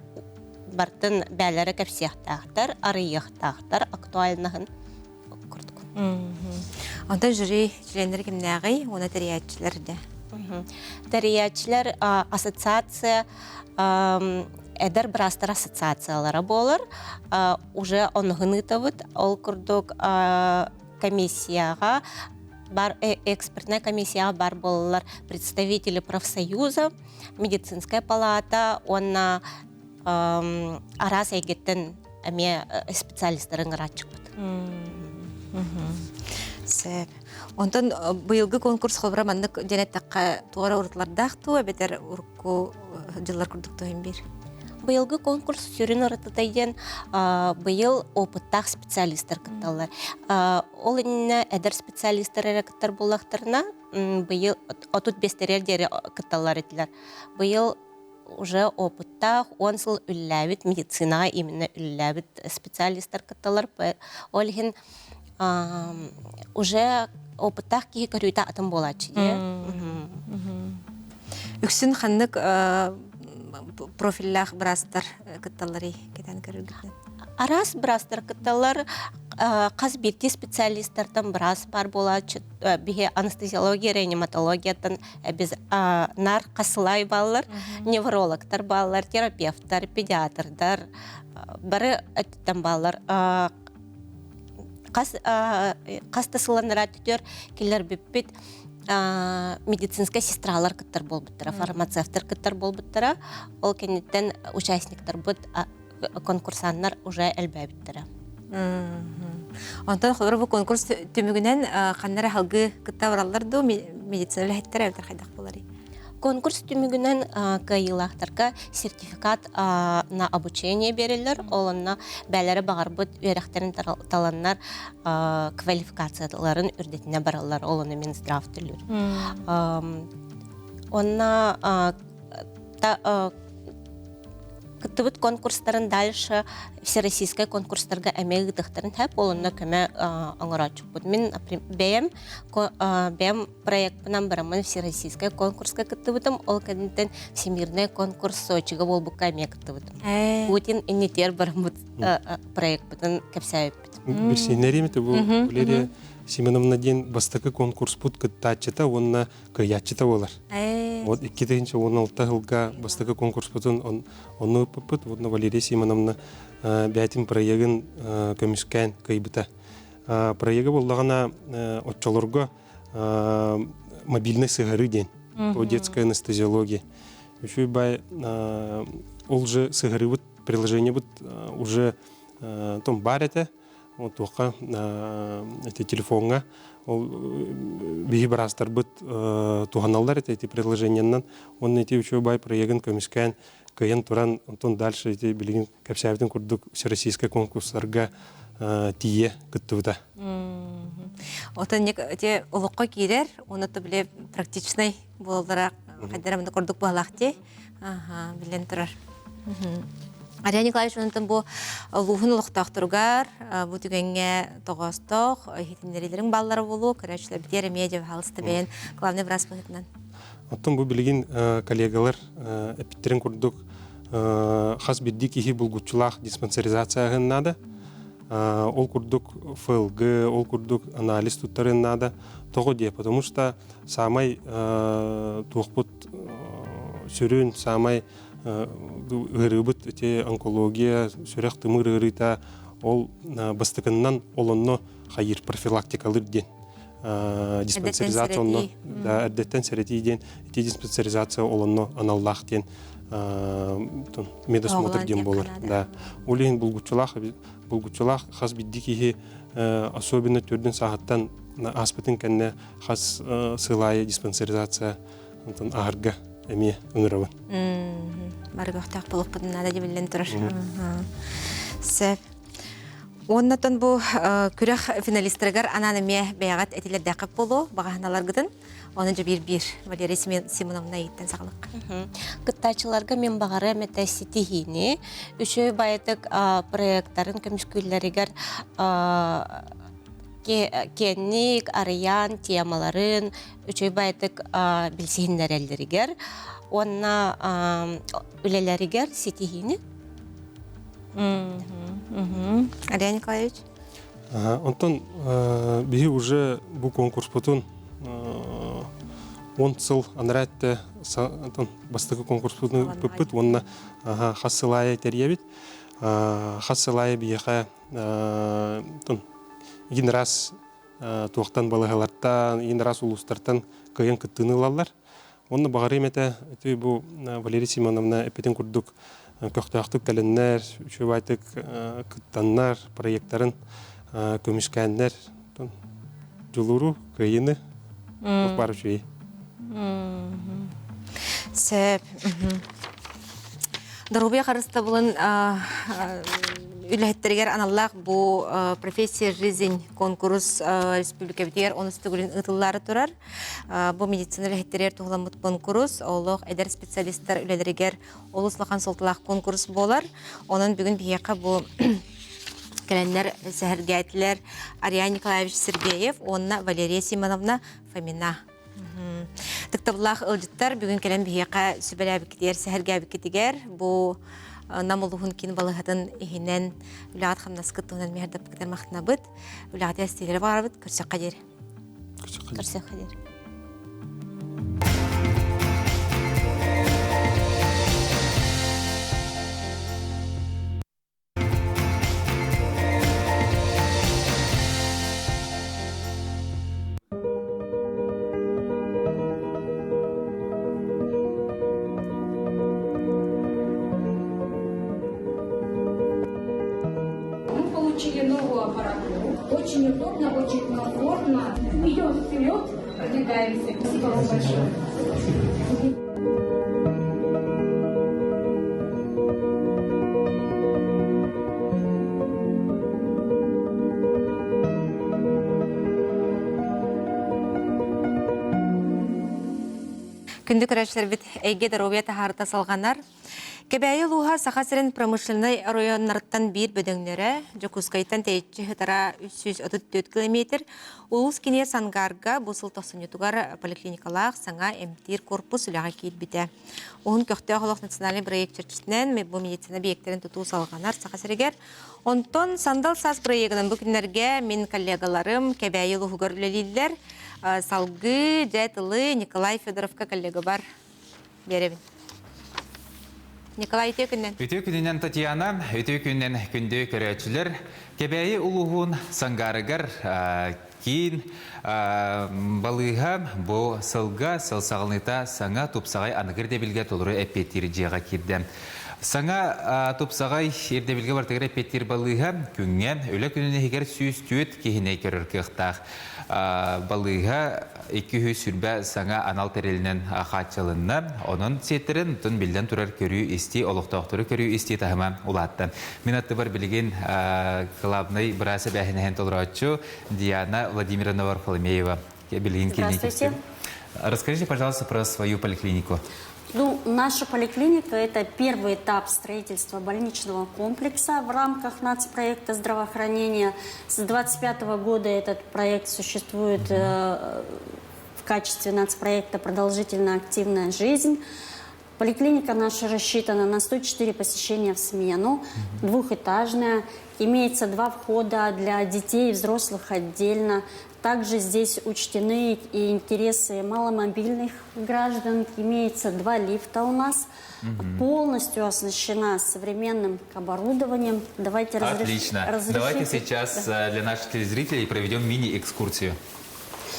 [SPEAKER 8] Бартын бээлэрэ кэпсиэхтээхтэр, арыйыахтаахтар актуальнаһын курдук.
[SPEAKER 1] Онтон жюри членнэри кимнээҕий уонна тэрийээччилэр да?
[SPEAKER 8] Тэрийээччилэр ассоциация эдэр быраастар ассоциациялара буолар. Уже онуһун ыытабыт. Ол курдук комиссияҕа бар экспертная комиссияҕа бар буолаллар представители профсоюза, медицинская палата уонна араас эйгэттэн эмиэ специалистары ыҥырааччыкпыт.
[SPEAKER 1] Сөп. Онтон быйылгы конкурс холобура маннык диэн эттэххэ туора урутулардаах дуу эбэтэр урукку дьыллар курдук туһун биир?
[SPEAKER 8] Быйылгы конкурс сүрүн уратыта диэн быйыл опыттаах специалистар кытталлар. Ол иннинэ эдэр специалистар эрэ кыттар буоллахтарына, быйыл 35 диэри кытталлар этилэр. Быйыл уже опыттаах, 10 сыл үлэлээбит, медицинаҕа именно үлэлээбит специалистар кытталлар. Ол иһин уже опыттаах киһи көрүүтэ атын буолааччы дии.
[SPEAKER 1] Үксүн ханнык профиллаах быраастар кытталларый кэтэн көрөргүтүнэн?
[SPEAKER 8] Араас быраастар кытталлар. Хас биирдии специалистартан быраас баар буолааччы. Биһи анестезиология, реаниматологияттан биз нар хасылай бааллар, неврологтар бааллар, терапевтар, педиатрдар бары өттүттэн бааллар. Хас хас да сылланара түтөр киллер бүппүт медицинскэй сестралар кыттар буолбуттара, фармацевтар кыттар буолбуттара. Ол кэнниттэн участниктарбыт конкурсаннар уже элбээбиттэрэ.
[SPEAKER 1] Онтон холобур бу конкурс түмүгүнэн ханна эрэ халгыы кытта бараллар дуу, медицина үлэһиттэрэ эбэтэр хайдах буоларый?
[SPEAKER 8] Конкурс түмүгүнэн кыайыылаахтарга сертификат на обучение береллер. Ол онно бээлэрэ баҕарбыт үөрэхтэрин таланнар квалификацияларын үрдэтинэ бараллар. Ол ону Минздрав төлүүр. Онно кыттыбыт конкурстарын дальше всероссийскай конкурстарга эмиэ ыытыахтарын сөп. Ол онно көмө оҥорооччуппут. Мин бэйэм бэйэм проекпынан бараммын всероссийскай конкурска кыттыбытым. Ол кэнниттэн всемирный конкурс Сочига буолбукка эмиэ кыттыбытым. Путин иннитигэр бараммыт проекпытын кэпсээбиппит.
[SPEAKER 7] Билсиннэриим бу Валерия Семеновна диэн бастакы конкурспут кыттааччыта уонна кыайааччыта буолар. Вот 2016 сылга бастакы конкурспутун онну ыппыппыт. Уонна Валерия Симоновна бэйэтин проегын көмүскээн кыайбыта. Проегы буоллаҕына оччолорго мобильный сыһарыы диэн по детской анестезиологии. Үчүгэй бай ол же сыһарыыбыт приложениебыт уже том бар этэ. Туохха эти телефоҥҥа ол биһи быраастарбыт туһаналлар этэ ити приложениеннан. Онно ити үчүгэй бай проегын көмүскээн кыайан туран онтон дальше ити билигин кэпсээбитин курдук всероссийскай конкурстарга тиийэ кыттыбыта.
[SPEAKER 1] Отон те олоххо киирэр, оны то биле практичный буолалара хайдара мында курдук буолаах ти. Аха, билен турар. Ария Николаевич онтон бу улууһун олохтоохторугар бу түгэҥҥэ тоҕоостоох иһитиннэриилэриҥ бааллара буолуо, көрөөччүлэр битиэр эмиэ дьэ баһаалыста бэйэн главный врач быһыытынан.
[SPEAKER 7] Оттон бу билигин коллегалар эппиттэрин курдук хас биирдии киһи булгуччулаах диспансеризацияһын наада. Ол курдук ФЛГ, ол курдук анализ туттарын наада. Тоҕо диэ, потому что самай туохпут сүрүн, самай ыарыыбыт ити онкология, сүрэх тымыр ыарыыта ол бастакыннан олонно хайыр профилактикалыр диэн диспансеризация онно да эрдэттэн сэрэтии диэн ити диспансеризация олонно аналлаах диэн медосмотр диэн буолар да ол иһин булгуччулаах булгуччулаах хас биирдии киһи особенно төрдүн сааһыттан ааспытын кэннэ хас сыл аайы диспансеризация онтон аһарга эмиэ ыҥырабын
[SPEAKER 1] бары көхтөөх буолуохпутун наада дебиллэн турар сөп Уоннатан бу күрэх финалистарыгар анаан эмиэ бэйэҕит этилэрдээххит буолуо, баҕаһыналаргытын. Оны дьэ биир-биир Валерия Симоновна эйиттэн саҕалык.
[SPEAKER 8] Кыттааччыларга мен баҕарыам этэ ситиһиини, үчүгэй баайытык проекттарын көмүскүүллэригэр киэнник арыйан темаларын үчүгэй баайытык билсиһиннэрэллэригэр уонна үлэлэригэр ситиһиини
[SPEAKER 1] Илья Николаевич?
[SPEAKER 7] Онтон биһи уже бу конкурспутун он сыл анараа өттө бастакы конкурспутун ыппыппыт уонна хас сыл аайы тэрийэбит. Хас сыл аайы биһиэхэ игин раз туохтан балыһалартан, игин раз улуустартан кыайан кыттыыны ылаллар. Онно баҕарыам этэ, ити бу Валерия Семеновна эппитин курдук көхтөөхтүк кэлэннэр, үчүгэйдик кыттаннар, проекттарын көмүскээннэр дьулууру, кыайыыны туох баар үчүгэй.
[SPEAKER 1] Сөп. Доруобуйа харыстабылын үлэһиттэригэр аналлаах бу профессия жизнь конкурс республикабытыгар онус төгүлүн ыытыллаары турар. Бу медицина үлэһиттэригэр туһуламмыт конкурс олох эдэр специалистар үлэлэригэр олус улахан суолталаах конкурс буолар. Онон бүгүн биһиэхэ бу кэлэннэр сэһэргээтилэр Ариан Николаевич Сергеев уонна Валерия Симоновна Фомина. Тыктабыллаах ылдьыттар бүгүн кэлэн биһиэхэ сүбэлээбиккитигэр, сэһэргээбиккитигэр бу Нам улууһун киин балыыһатын иһинэн үлэҕит хамнаскыт туһунан миһэрдэппиккитигэр махтанабыт. Үлэҕитигэр истиилэри баҕарабыт. Көрсөххө диэри. Көрсөххө диэри.
[SPEAKER 9] Мы получили новую аппаратуру. Очень удобно, очень комфортно. Идем вперед, продвигаемся. Спасибо вам большое.
[SPEAKER 1] Күндү көрөөччүлэрбит эйгэ доруобуйа таһаарыта салҕанар. Кэбээйи улууһа Саха сирин промышленнай оройуоннарыттан биир бөдөҥнөрө, Дьокуускайтан тэйиччи сытара 334 километр, улуус киинэ Сангарга бу сыл тохсунньутугар поликлиникалаах саҥа эмтиир корпус үлэҕэ киирбитэ. Уһун көхтөөх олох национальный проект чэрчитинэн бу медицина объектарын тутуу салҕанар Саха сиригэр. Онтон Сандал саас проегынан бу күннэргэ мин коллегаларым Кэбээйи улууһугар үлэлииллэр. Салгыы дьэ тылы Николай Федоровка коллегабар биэрэбин. Николай, үтүө күннэн.
[SPEAKER 10] Үтүө күнүнэн Татьяна, үтүө күнүнэн күндү көрөөччүлэр. Кэбээйи улууһун Сангарыгар киин балыыһа бу сылга сыл саҕаланыыта саҥа тупсаҕай аныгы ирдэбилгэ толору эппиэттиир дьиэҕэ киирдэ. Саҥа тупсаҕай ирдэбилгэ барытыгар эппиэттиир балыыһа күҥҥэ үлэ күнүн иһигэр 104 киһини көрөр кыахтаах. Балыыһа 220 саҥа анал тэрилинэн хааччылынна. Онон сиэттэрин тун биллэн турар көрүү-истии, олохтоохтору көрүү-истии таһыма улаатта. Мин аттыбар билигин главный быраас эбээһинэһин толорооччу Диана Владимировна Варфоломеева. Билигин
[SPEAKER 11] Здравствуйте.
[SPEAKER 10] Расскажите, пожалуйста, про свою поликлинику.
[SPEAKER 11] Ну, наша поликлиника – это первый этап строительства больничного комплекса в рамках нацпроекта здравоохранения. С 2025 года этот проект существует э, в качестве нацпроекта «Продолжительная активная жизнь». Поликлиника наша рассчитана на 104 посещения в смену, двухэтажная. Имеется два входа для детей и взрослых отдельно. Также здесь учтены и интересы маломобильных граждан. Имеется два лифта у нас. Угу. Полностью оснащена современным оборудованием. Давайте
[SPEAKER 10] Отлично.
[SPEAKER 11] Разреш...
[SPEAKER 10] Давайте сейчас да. Э, для наших телезрителей проведем мини-экскурсию.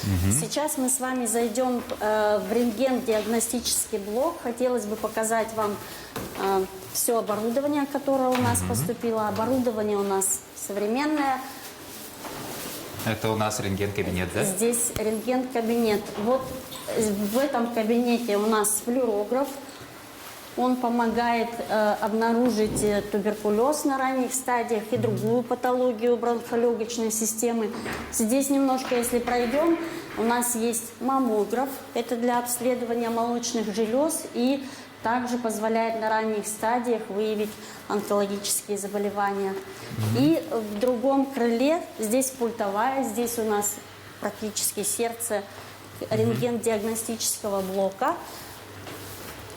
[SPEAKER 11] Угу. Сейчас мы с вами зайдем э, в рентген-диагностический блок. Хотелось бы показать вам э, все оборудование, которое у нас угу. поступило. Оборудование у нас современное.
[SPEAKER 10] Это у нас рентген-кабинет, да?
[SPEAKER 11] Здесь рентген-кабинет. Вот в этом кабинете у нас флюорограф. Он помогает э, обнаружить э, туберкулез на ранних стадиях и другую патологию бронхолегочной системы. Здесь немножко, если пройдем, у нас есть маммограф. Это для обследования молочных желез и также позволяет на ранних стадиях выявить онкологические заболевания. И в другом крыле, здесь пультовая, здесь у нас практически сердце рентген-диагностического блока.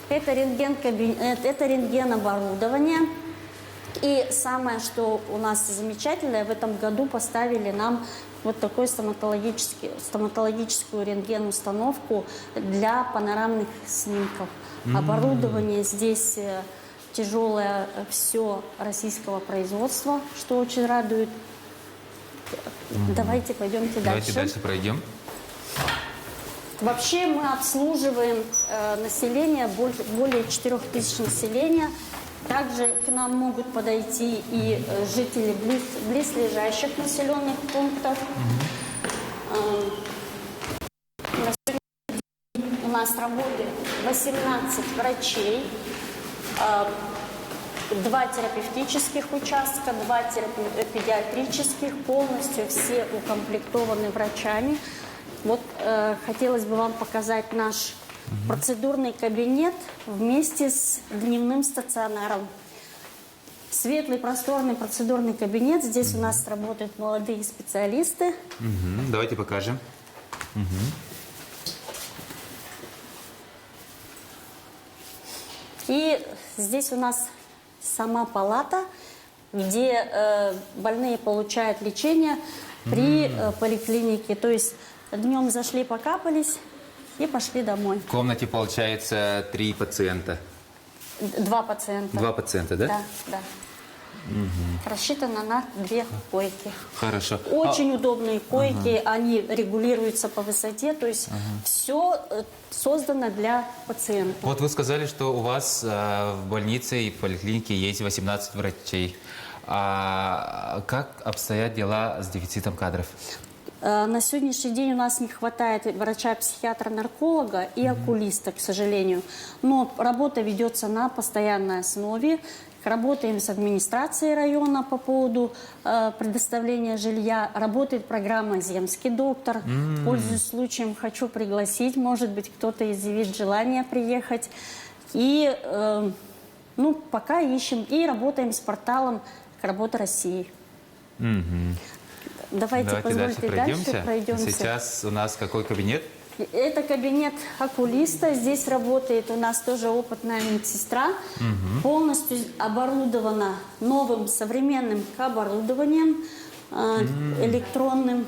[SPEAKER 11] Это рентген это рентген-оборудование. И самое, что у нас замечательное, в этом году поставили нам вот такой стоматологический, стоматологическую рентген-установку для панорамных снимков. Mm-hmm. Оборудование здесь э, тяжелое э, все российского производства, что очень радует. Mm-hmm. Давайте пойдемте
[SPEAKER 10] Давайте
[SPEAKER 11] дальше.
[SPEAKER 10] дальше пройдем.
[SPEAKER 11] Вообще мы обслуживаем э, население, больше, более 4000 населения. Также к нам могут подойти и э, жители близ, близлежащих населенных пунктов. Mm-hmm. У нас работает 18 врачей, э, два терапевтических участка, два терапи- педиатрических, полностью все укомплектованы врачами. Вот э, хотелось бы вам показать наш угу. процедурный кабинет вместе с дневным стационаром. Светлый, просторный процедурный кабинет. Здесь у нас работают молодые специалисты.
[SPEAKER 10] Угу. Давайте покажем. Угу.
[SPEAKER 11] И здесь у нас сама палата, где больные получают лечение при поликлинике. То есть днем зашли, покапались и пошли домой.
[SPEAKER 10] В комнате, получается, три пациента.
[SPEAKER 11] Два пациента.
[SPEAKER 10] Два пациента, да?
[SPEAKER 11] Да, да.
[SPEAKER 10] Угу.
[SPEAKER 11] Рассчитано на две койки.
[SPEAKER 10] Хорошо.
[SPEAKER 11] Очень удобные койки, они регулируются по высоте, то есть все создано для пациента.
[SPEAKER 10] Вот вы сказали, что у вас в больнице и в поликлинике есть 18 врачей. А как обстоят дела с дефицитом кадров?
[SPEAKER 11] На сегодняшний день у нас не хватает врача-психиатра-нарколога и окулиста, к сожалению. Но работа ведется на постоянной основе. Работаем с администрацией района по поводу предоставления жилья. Работает программа «Земский доктор». Пользуясь случаем, хочу пригласить. Может быть, кто-то изъявит желание приехать. И ну, пока ищем. И работаем с порталом «Работа России». Давайте,
[SPEAKER 10] Давайте
[SPEAKER 11] позвольте
[SPEAKER 10] дальше пройдемся.
[SPEAKER 11] дальше пройдемся.
[SPEAKER 10] Сейчас у нас какой кабинет?
[SPEAKER 11] Это кабинет окулиста. Здесь работает у нас тоже опытная медсестра.
[SPEAKER 10] Мгм.
[SPEAKER 11] Полностью оборудована новым современным оборудованием, электронным.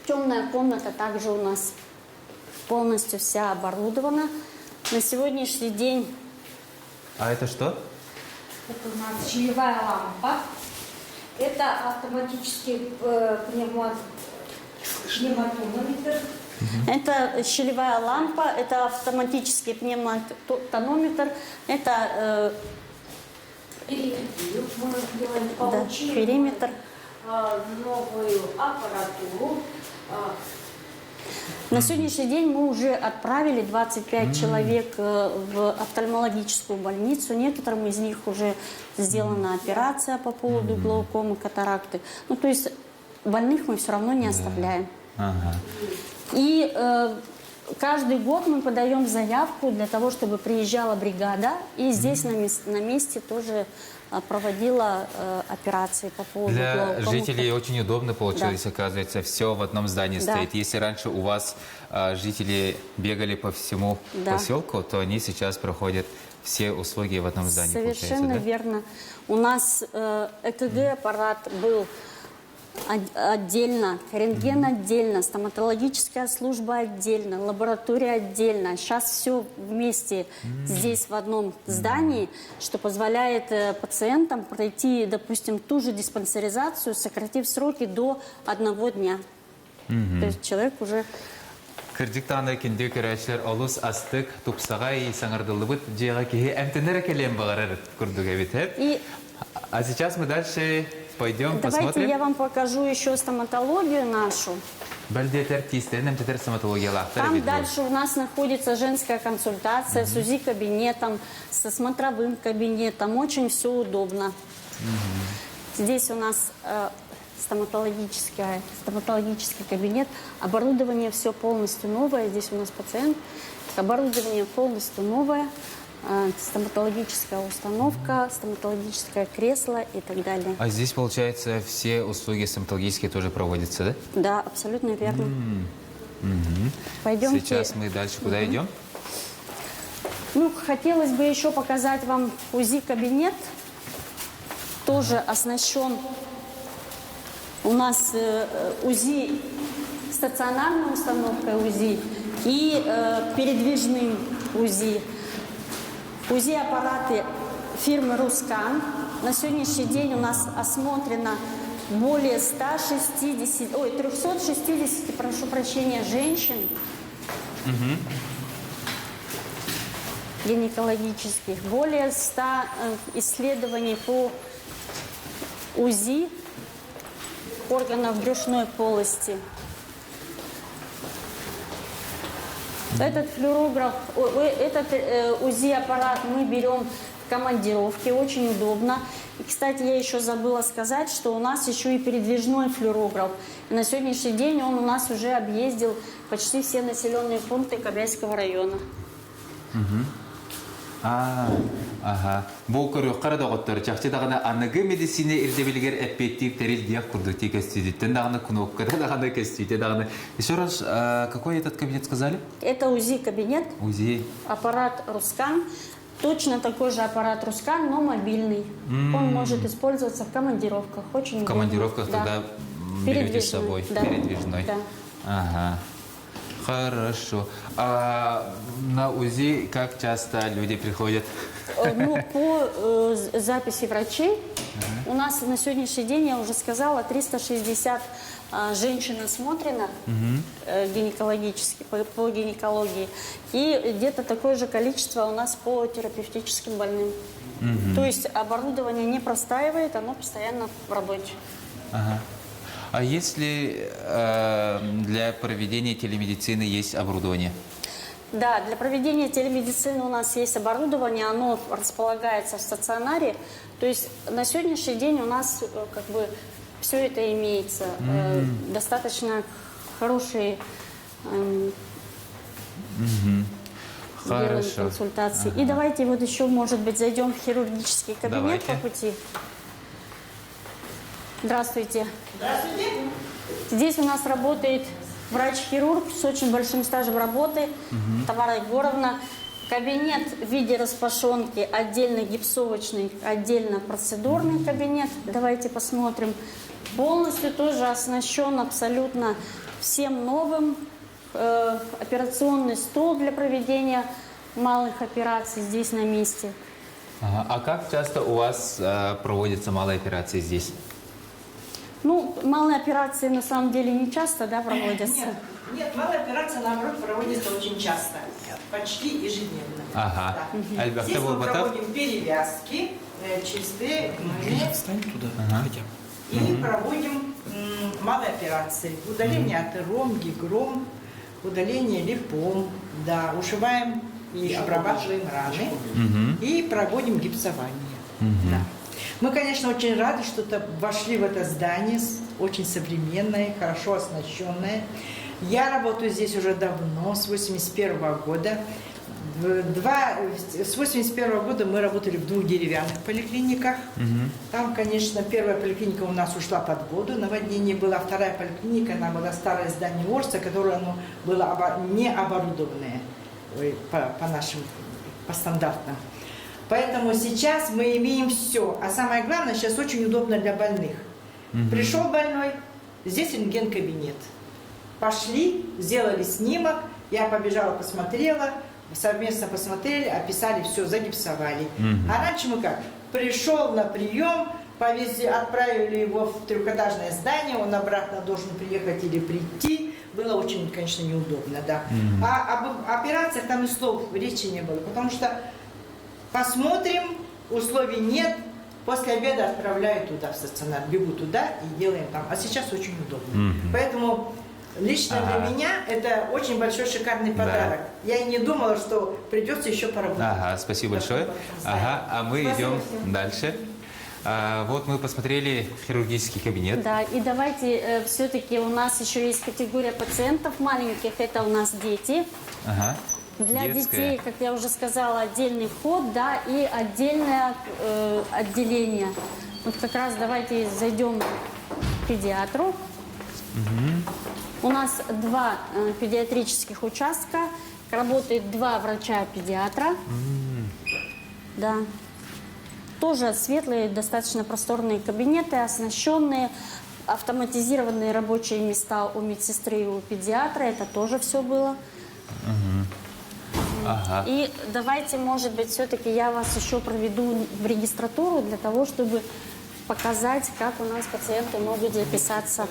[SPEAKER 11] Темная комната также у нас полностью вся оборудована. На сегодняшний день...
[SPEAKER 10] А это что?
[SPEAKER 9] Это у нас щелевая лампа. Это автоматический пневматонометр.
[SPEAKER 11] Это щелевая лампа, это автоматический пневматонометр, это
[SPEAKER 9] Периметрию мы делаем,
[SPEAKER 11] да,
[SPEAKER 9] получили
[SPEAKER 11] периметр.
[SPEAKER 9] новую аппаратуру.
[SPEAKER 11] На сегодняшний день мы уже отправили 25 человек в офтальмологическую больницу. Некоторым из них уже сделана операция по поводу глаукомы, катаракты. Ну, то есть больных мы все равно не оставляем. И каждый год мы подаем заявку для того, чтобы приезжала бригада и здесь на месте тоже проводила операции по поводу
[SPEAKER 10] Для
[SPEAKER 11] глаукомы.
[SPEAKER 10] жителей очень удобно получилось,
[SPEAKER 11] Да.
[SPEAKER 10] оказывается, все в одном здании
[SPEAKER 11] Да.
[SPEAKER 10] стоит. Если раньше у вас жители бегали по всему поселку, то они сейчас проходят все услуги в одном здании. получается,
[SPEAKER 11] Совершенно
[SPEAKER 10] да?
[SPEAKER 11] верно. У нас ЭКГ-аппарат был отдельно, рентген отдельно, стоматологическая служба отдельно, лаборатория отдельно. Сейчас все вместе здесь в одном здании, что позволяет пациентам пройти, допустим, ту же диспансеризацию, сократив сроки до одного дня.
[SPEAKER 10] Мгм.
[SPEAKER 11] То есть человек уже...
[SPEAKER 10] Кырдьык даҕаны күндү көрөөччүлэр олус астык тупсаҕай саҥардыллыбыт дьиэҕэ киһи эмтэнэ кэлиэн баҕарар курдук эбит.
[SPEAKER 11] И
[SPEAKER 10] А сейчас мы дальше пойдем
[SPEAKER 11] давайте
[SPEAKER 10] посмотрим.
[SPEAKER 11] я вам покажу еще стоматологию нашу.
[SPEAKER 10] Бэл диэтэр тиистэрин эмтэтэр стоматологиялаахтар
[SPEAKER 11] Там
[SPEAKER 10] эбит бу.
[SPEAKER 11] дальше у нас находится женская консультация с УЗИ-кабинетом, со смотровым кабинетом. Очень все удобно. Здесь у нас стоматологический кабинет. Оборудование все полностью новое. Здесь у нас пациент. Оборудование полностью новое. Стоматологическая установка, стоматологическое кресло и так далее.
[SPEAKER 10] А здесь, получается, все услуги стоматологические тоже проводятся, да?
[SPEAKER 11] Да, абсолютно верно.
[SPEAKER 10] Мгм.
[SPEAKER 11] Пойдемте.
[SPEAKER 10] Сейчас мы дальше куда
[SPEAKER 11] Мгм.
[SPEAKER 10] идем?
[SPEAKER 11] Ну, хотелось бы еще показать вам УЗИ-кабинет. Тоже оснащен у нас УЗИ, стационарной установкой УЗИ и передвижным УЗИ. УЗИ-аппараты фирмы «Рускан». На сегодняшний день у нас осмотрено более 160, ой, 360, прошу прощения, женщин гинекологических, более 100 исследований по УЗИ органов брюшной полости. Этот флюорограф, ой, ой, этот УЗИ-аппарат мы берем в командировке, очень удобно. И, кстати, я еще забыла сказать, что у нас еще и передвижной флюорограф. И на сегодняшний день он у нас уже объездил почти все населенные пункты Кобяйского района.
[SPEAKER 10] Мгм. А, ага. Бу көрүөххэ эрэ доҕоттор, чахчы даҕаны аныгы медицина ирдэбилигэр эппиэттиир тэрил диэх курдук дии көстүүтүттэн даҕаны, кнопката даҕаны, көстүүтэ даҕаны. Еще раз, какой этот кабинет сказали?
[SPEAKER 11] Это УЗИ-кабинет.
[SPEAKER 10] УЗИ.
[SPEAKER 11] Аппарат «Рускан». Точно такой же аппарат Рускан, но мобильный. Он может использоваться в командировках. Очень
[SPEAKER 10] В командировках
[SPEAKER 11] удобно.
[SPEAKER 10] тогда
[SPEAKER 11] Да.
[SPEAKER 10] берете с
[SPEAKER 11] Передвижной,
[SPEAKER 10] собой.
[SPEAKER 11] да.
[SPEAKER 10] Передвижной.
[SPEAKER 11] Да.
[SPEAKER 10] Ага. Хорошо. А на УЗИ как часто люди приходят?
[SPEAKER 11] Ну, по записи врачей у нас на сегодняшний день, я уже сказала, 360 женщин осмотрено гинекологически, по гинекологии. И где-то такое же количество у нас по терапевтическим больным. То есть оборудование не простаивает, оно постоянно в работе.
[SPEAKER 10] Ага. А если для проведения телемедицины есть оборудование?
[SPEAKER 11] Да, для проведения телемедицины у нас есть оборудование, оно располагается в стационаре. То есть на сегодняшний день у нас как бы все это имеется. Достаточно хорошие делаем
[SPEAKER 10] Хорошо.
[SPEAKER 11] консультации. И давайте вот еще, может быть, зайдем в хирургический кабинет
[SPEAKER 10] Давайте.
[SPEAKER 11] по пути. Здравствуйте.
[SPEAKER 12] Здравствуйте.
[SPEAKER 11] Здесь у нас работает врач-хирург с очень большим стажем работы, Тамара Егоровна. Кабинет в виде распашонки, отдельно гипсовочный, отдельно процедурный кабинет. Давайте посмотрим. Полностью тоже оснащен абсолютно всем новым. Операционный стол для проведения малых операций здесь на месте.
[SPEAKER 10] Ага. А как часто у вас проводятся малые операции здесь?
[SPEAKER 11] Ну, малые операции на самом деле не часто, да, проводятся?
[SPEAKER 12] Нет, нет, малая операция, наоборот, проводится очень часто. Почти ежедневно.
[SPEAKER 10] Ага.
[SPEAKER 12] Да.
[SPEAKER 10] Альберт,
[SPEAKER 12] Здесь мы
[SPEAKER 10] Батав?
[SPEAKER 12] проводим перевязки, чистые, гнойные,
[SPEAKER 13] Встань туда хотя бы.
[SPEAKER 12] и проводим малые операции. Удаление атером, гигром, удаление липом, да, ушиваем и обрабатываем раны, и проводим гипсование. Да. Мы, конечно, очень рады, что вошли в это здание, очень современное, хорошо оснащенное. Я работаю здесь уже давно, с 81 года. С 81 года мы работали в двух деревянных поликлиниках. Там, конечно, первая поликлиника у нас ушла под воду, наводнение было. Вторая поликлиника, она была старое здание Орса, которое оно было не оборудованное, ой, по нашим, по стандартам. Поэтому сейчас мы имеем все. А самое главное, сейчас очень удобно для больных. Пришел больной, здесь рентген-кабинет. Пошли, сделали снимок, я побежала, посмотрела, совместно посмотрели, описали все, загипсовали. А раньше мы как? Пришел на прием, повезли, отправили его в трехэтажное здание, он обратно должен приехать или прийти. Было очень, конечно, неудобно, да. А об операциях там и слов речи не было, потому что посмотрим, условий нет, после обеда отправляю туда, в стационар, бегу туда и делаем там. А сейчас очень удобно. Поэтому лично для меня это очень большой шикарный подарок. Я и не думала, что придется еще поработать.
[SPEAKER 10] Ага, спасибо большое. Ага, а мы
[SPEAKER 12] Спасибо
[SPEAKER 10] идем
[SPEAKER 12] всем.
[SPEAKER 10] дальше. Вот мы посмотрели хирургический кабинет.
[SPEAKER 11] Да, и давайте все-таки у нас еще есть категория пациентов маленьких, это у нас дети.
[SPEAKER 10] Ага.
[SPEAKER 11] Для
[SPEAKER 10] Детская.
[SPEAKER 11] детей, как я уже сказала, отдельный вход, да, и отдельное отделение. Вот как раз давайте зайдем к педиатру. У нас два педиатрических участка, работает два врача-педиатра. Да. Тоже светлые, достаточно просторные кабинеты, оснащенные, автоматизированные рабочие места у медсестры и у педиатра. Это тоже все было.
[SPEAKER 10] Ага.
[SPEAKER 11] И давайте, может быть, все-таки я вас еще проведу в регистратуру для того, чтобы показать, как у нас пациенты могут записаться.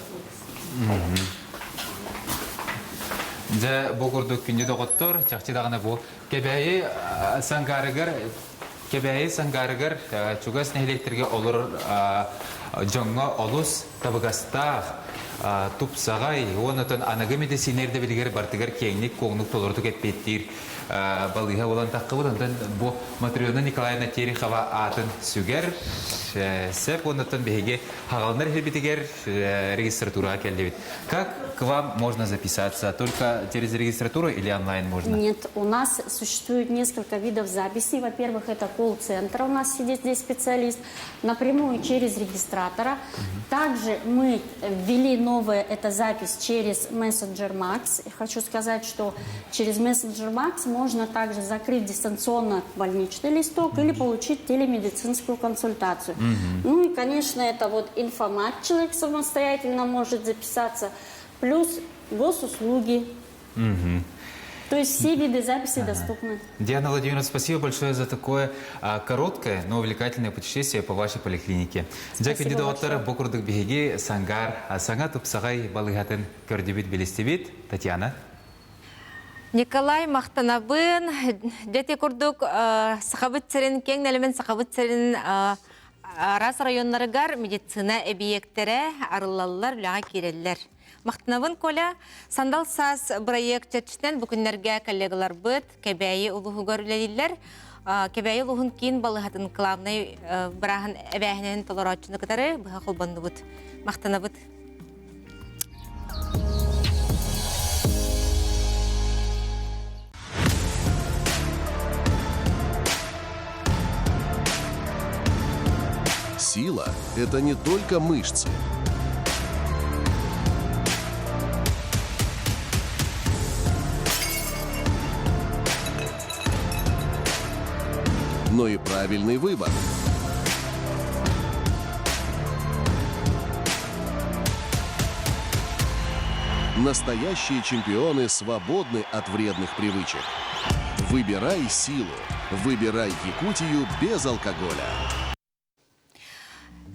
[SPEAKER 10] Дьэ, бу курдук күндү доҕоттор, чахчы даҕаны бу Кэбээйи Сангаарыгар Кэбээйи Сангаарыгар чугас нэһилиэктэргэ олорор дьоҥҥо олус табыгастаах, тупсаҕай, уонна аныгы медицина ирдэбилигэр барытыгар киэҥник куоҥнук толорутук эппиэттиир балыыһа буолан таххыбыт. Онтон бу Матрена Николаевна Терехова аатын сүгэр сөп уоннаттан биһиги хаҕаланар иһирбитигэр регистратураҕа кэллибит. Как к вам можно записаться? Только через регистратуру или онлайн можно?
[SPEAKER 11] Нет, у нас существует несколько видов записей. Во-первых, это колл-центр, у нас сидит здесь специалист, напрямую через регистратор. регистратора. Также мы ввели новое, это запись через мессенджер Max. И хочу сказать, что через мессенджер Max можно также закрыть дистанционно больничный листок или получить телемедицинскую консультацию. Ну и, конечно, это вот информат человек самостоятельно может записаться, плюс госуслуги. То есть все виды записи доступны.
[SPEAKER 10] Диана Владимировна, спасибо большое за такое короткое, но увлекательное путешествие по вашей поликлинике. Дьэ доктор, бу курдук биһиги Сангар саҥа тупсаҕай балыыһатын көрдүбүт билистибит. Татьяна.
[SPEAKER 1] Николай махтанабын. Дьэ ити курдук Сахабыт сирин киэҥ нэлэмэн Сахабыт сирин араас районнарыгар медицина эбийиэктэрэ арыллаллар, үлэҕэ киирэллэр. Махтанабын, Коля. Сандал саас бырайыак чэрчитинэн бу күннэргэ коллегаларбыт Кэбээйи улууһугар үлэлииллэр. Кэбээйи улууһун киин балыыһатын главнай бырааһын эбээһинэһин толорооччуну кытары быһа холбоннубут. Махтанабыт.
[SPEAKER 6] Сила – это не только мышцы. Но и правильный выбор. Настоящие чемпионы свободны от вредных привычек. Выбирай силу. Выбирай Якутию без алкоголя.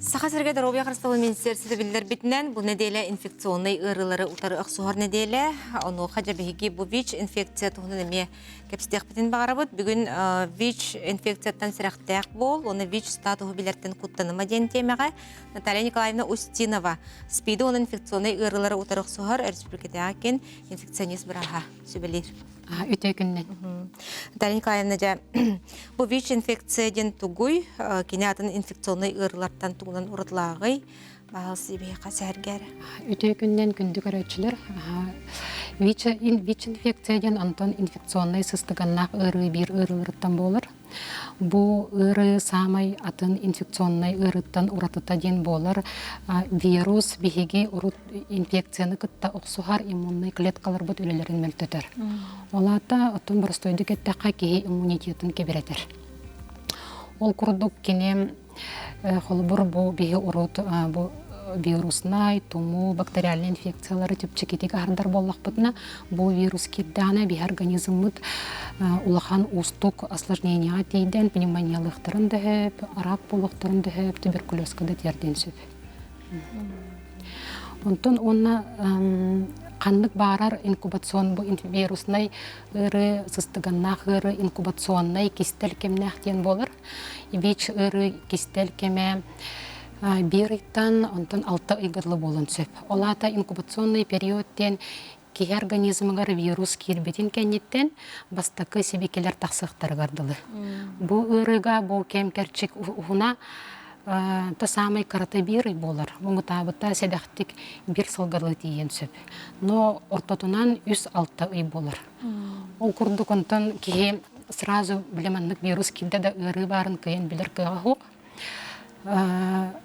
[SPEAKER 1] Саха сиргэ доруобуйа харыстабыл министерствота биллэрбитинэн, бу нэдиэлэ инфекционнай ыарыылары утары охсуһар нэдиэлэ. Онуоха дьэ биһиги бу ВИЧ инфекция туһунан эмиэ кэпсэтиэхпитин баҕарабыт. Бүгүн ВИЧ инфекцияттан сэрэхтээх буол, уонна ВИЧ статуһу билэртэн куттаныма диэн тиэмэҕэ Наталья Николаевна Устинова, СПИД уонна инфекционнай ыарыылары утары охсуһар өрөспүүбүлүкэтээҕи киин инфекционист бырааһа сүбэлиир.
[SPEAKER 13] Үтүө күннэн.
[SPEAKER 1] Наталья Николаевна, дьэ, бу ВИЧ-инфекция диэн тугуй? Кини атын инфекционнай ыарыылартан тугунан уратылааҕый? Баһылсы биһиэхэ сэһэргээр.
[SPEAKER 13] Үтүө күннэн күндү көрөөччүлэр. ВИЧ-инфекция диэн онтон инфекционнай сыстыганнаах ыарыы биир ыарыыларыттан буолар. Бу ыарыы саамай атын инфекционнай ыарыыттан уратыта диэн буолар. Вирус биһиги урут инфекцияны кытта охсуһар иммуннай клеткаларбыт үлэлэрин мөлтөтөр. Ол аата оттон боростуойдук эттэххэ киһи иммунитетын кэбирэтэр. Ол курдук кини Холобур, бу биһи урут бу вируснай, тумуу, бактериальнай инфекциялары чэпчэкитик аһардар буоллахпытына, бу вирус киирдэҕинэ биһи организммыт улахан уустук осложненияҕа тиийдэн пневмониялыахтарын да сөп, рак буолуохтарын да сөп, туберкулезка да тиэрдиэн сөп. Онтон уонна ханнык баарар инкубацион бу вируснай ыарыы, сыстыганнаах ыарыы инкубационнай кистэл кэмнээх диэн буолар. ВИЧ ыарыы кистэл кэмэ биир ыйтан онтон алта ыйга дылы буолуон сөп. Ол аата инкубационный период диэн киһи организмыгар вирус киирбитин кэнниттэн бастакы сибикилэр тахсыахтарыгар дылы. Бу ыарыыга бу кэм кэрчик уһуна то самый кырата биир ый буолар. Муҥутаабыта сэдэхтик биир сылга дылы тиийиэн сөп. Но ортотунан үс-алта ый буолар. Ол курдук онтон киһи сразу били маннык вирус киирдэ да ыарыы баарын кыайан билэр кыаҕа суох.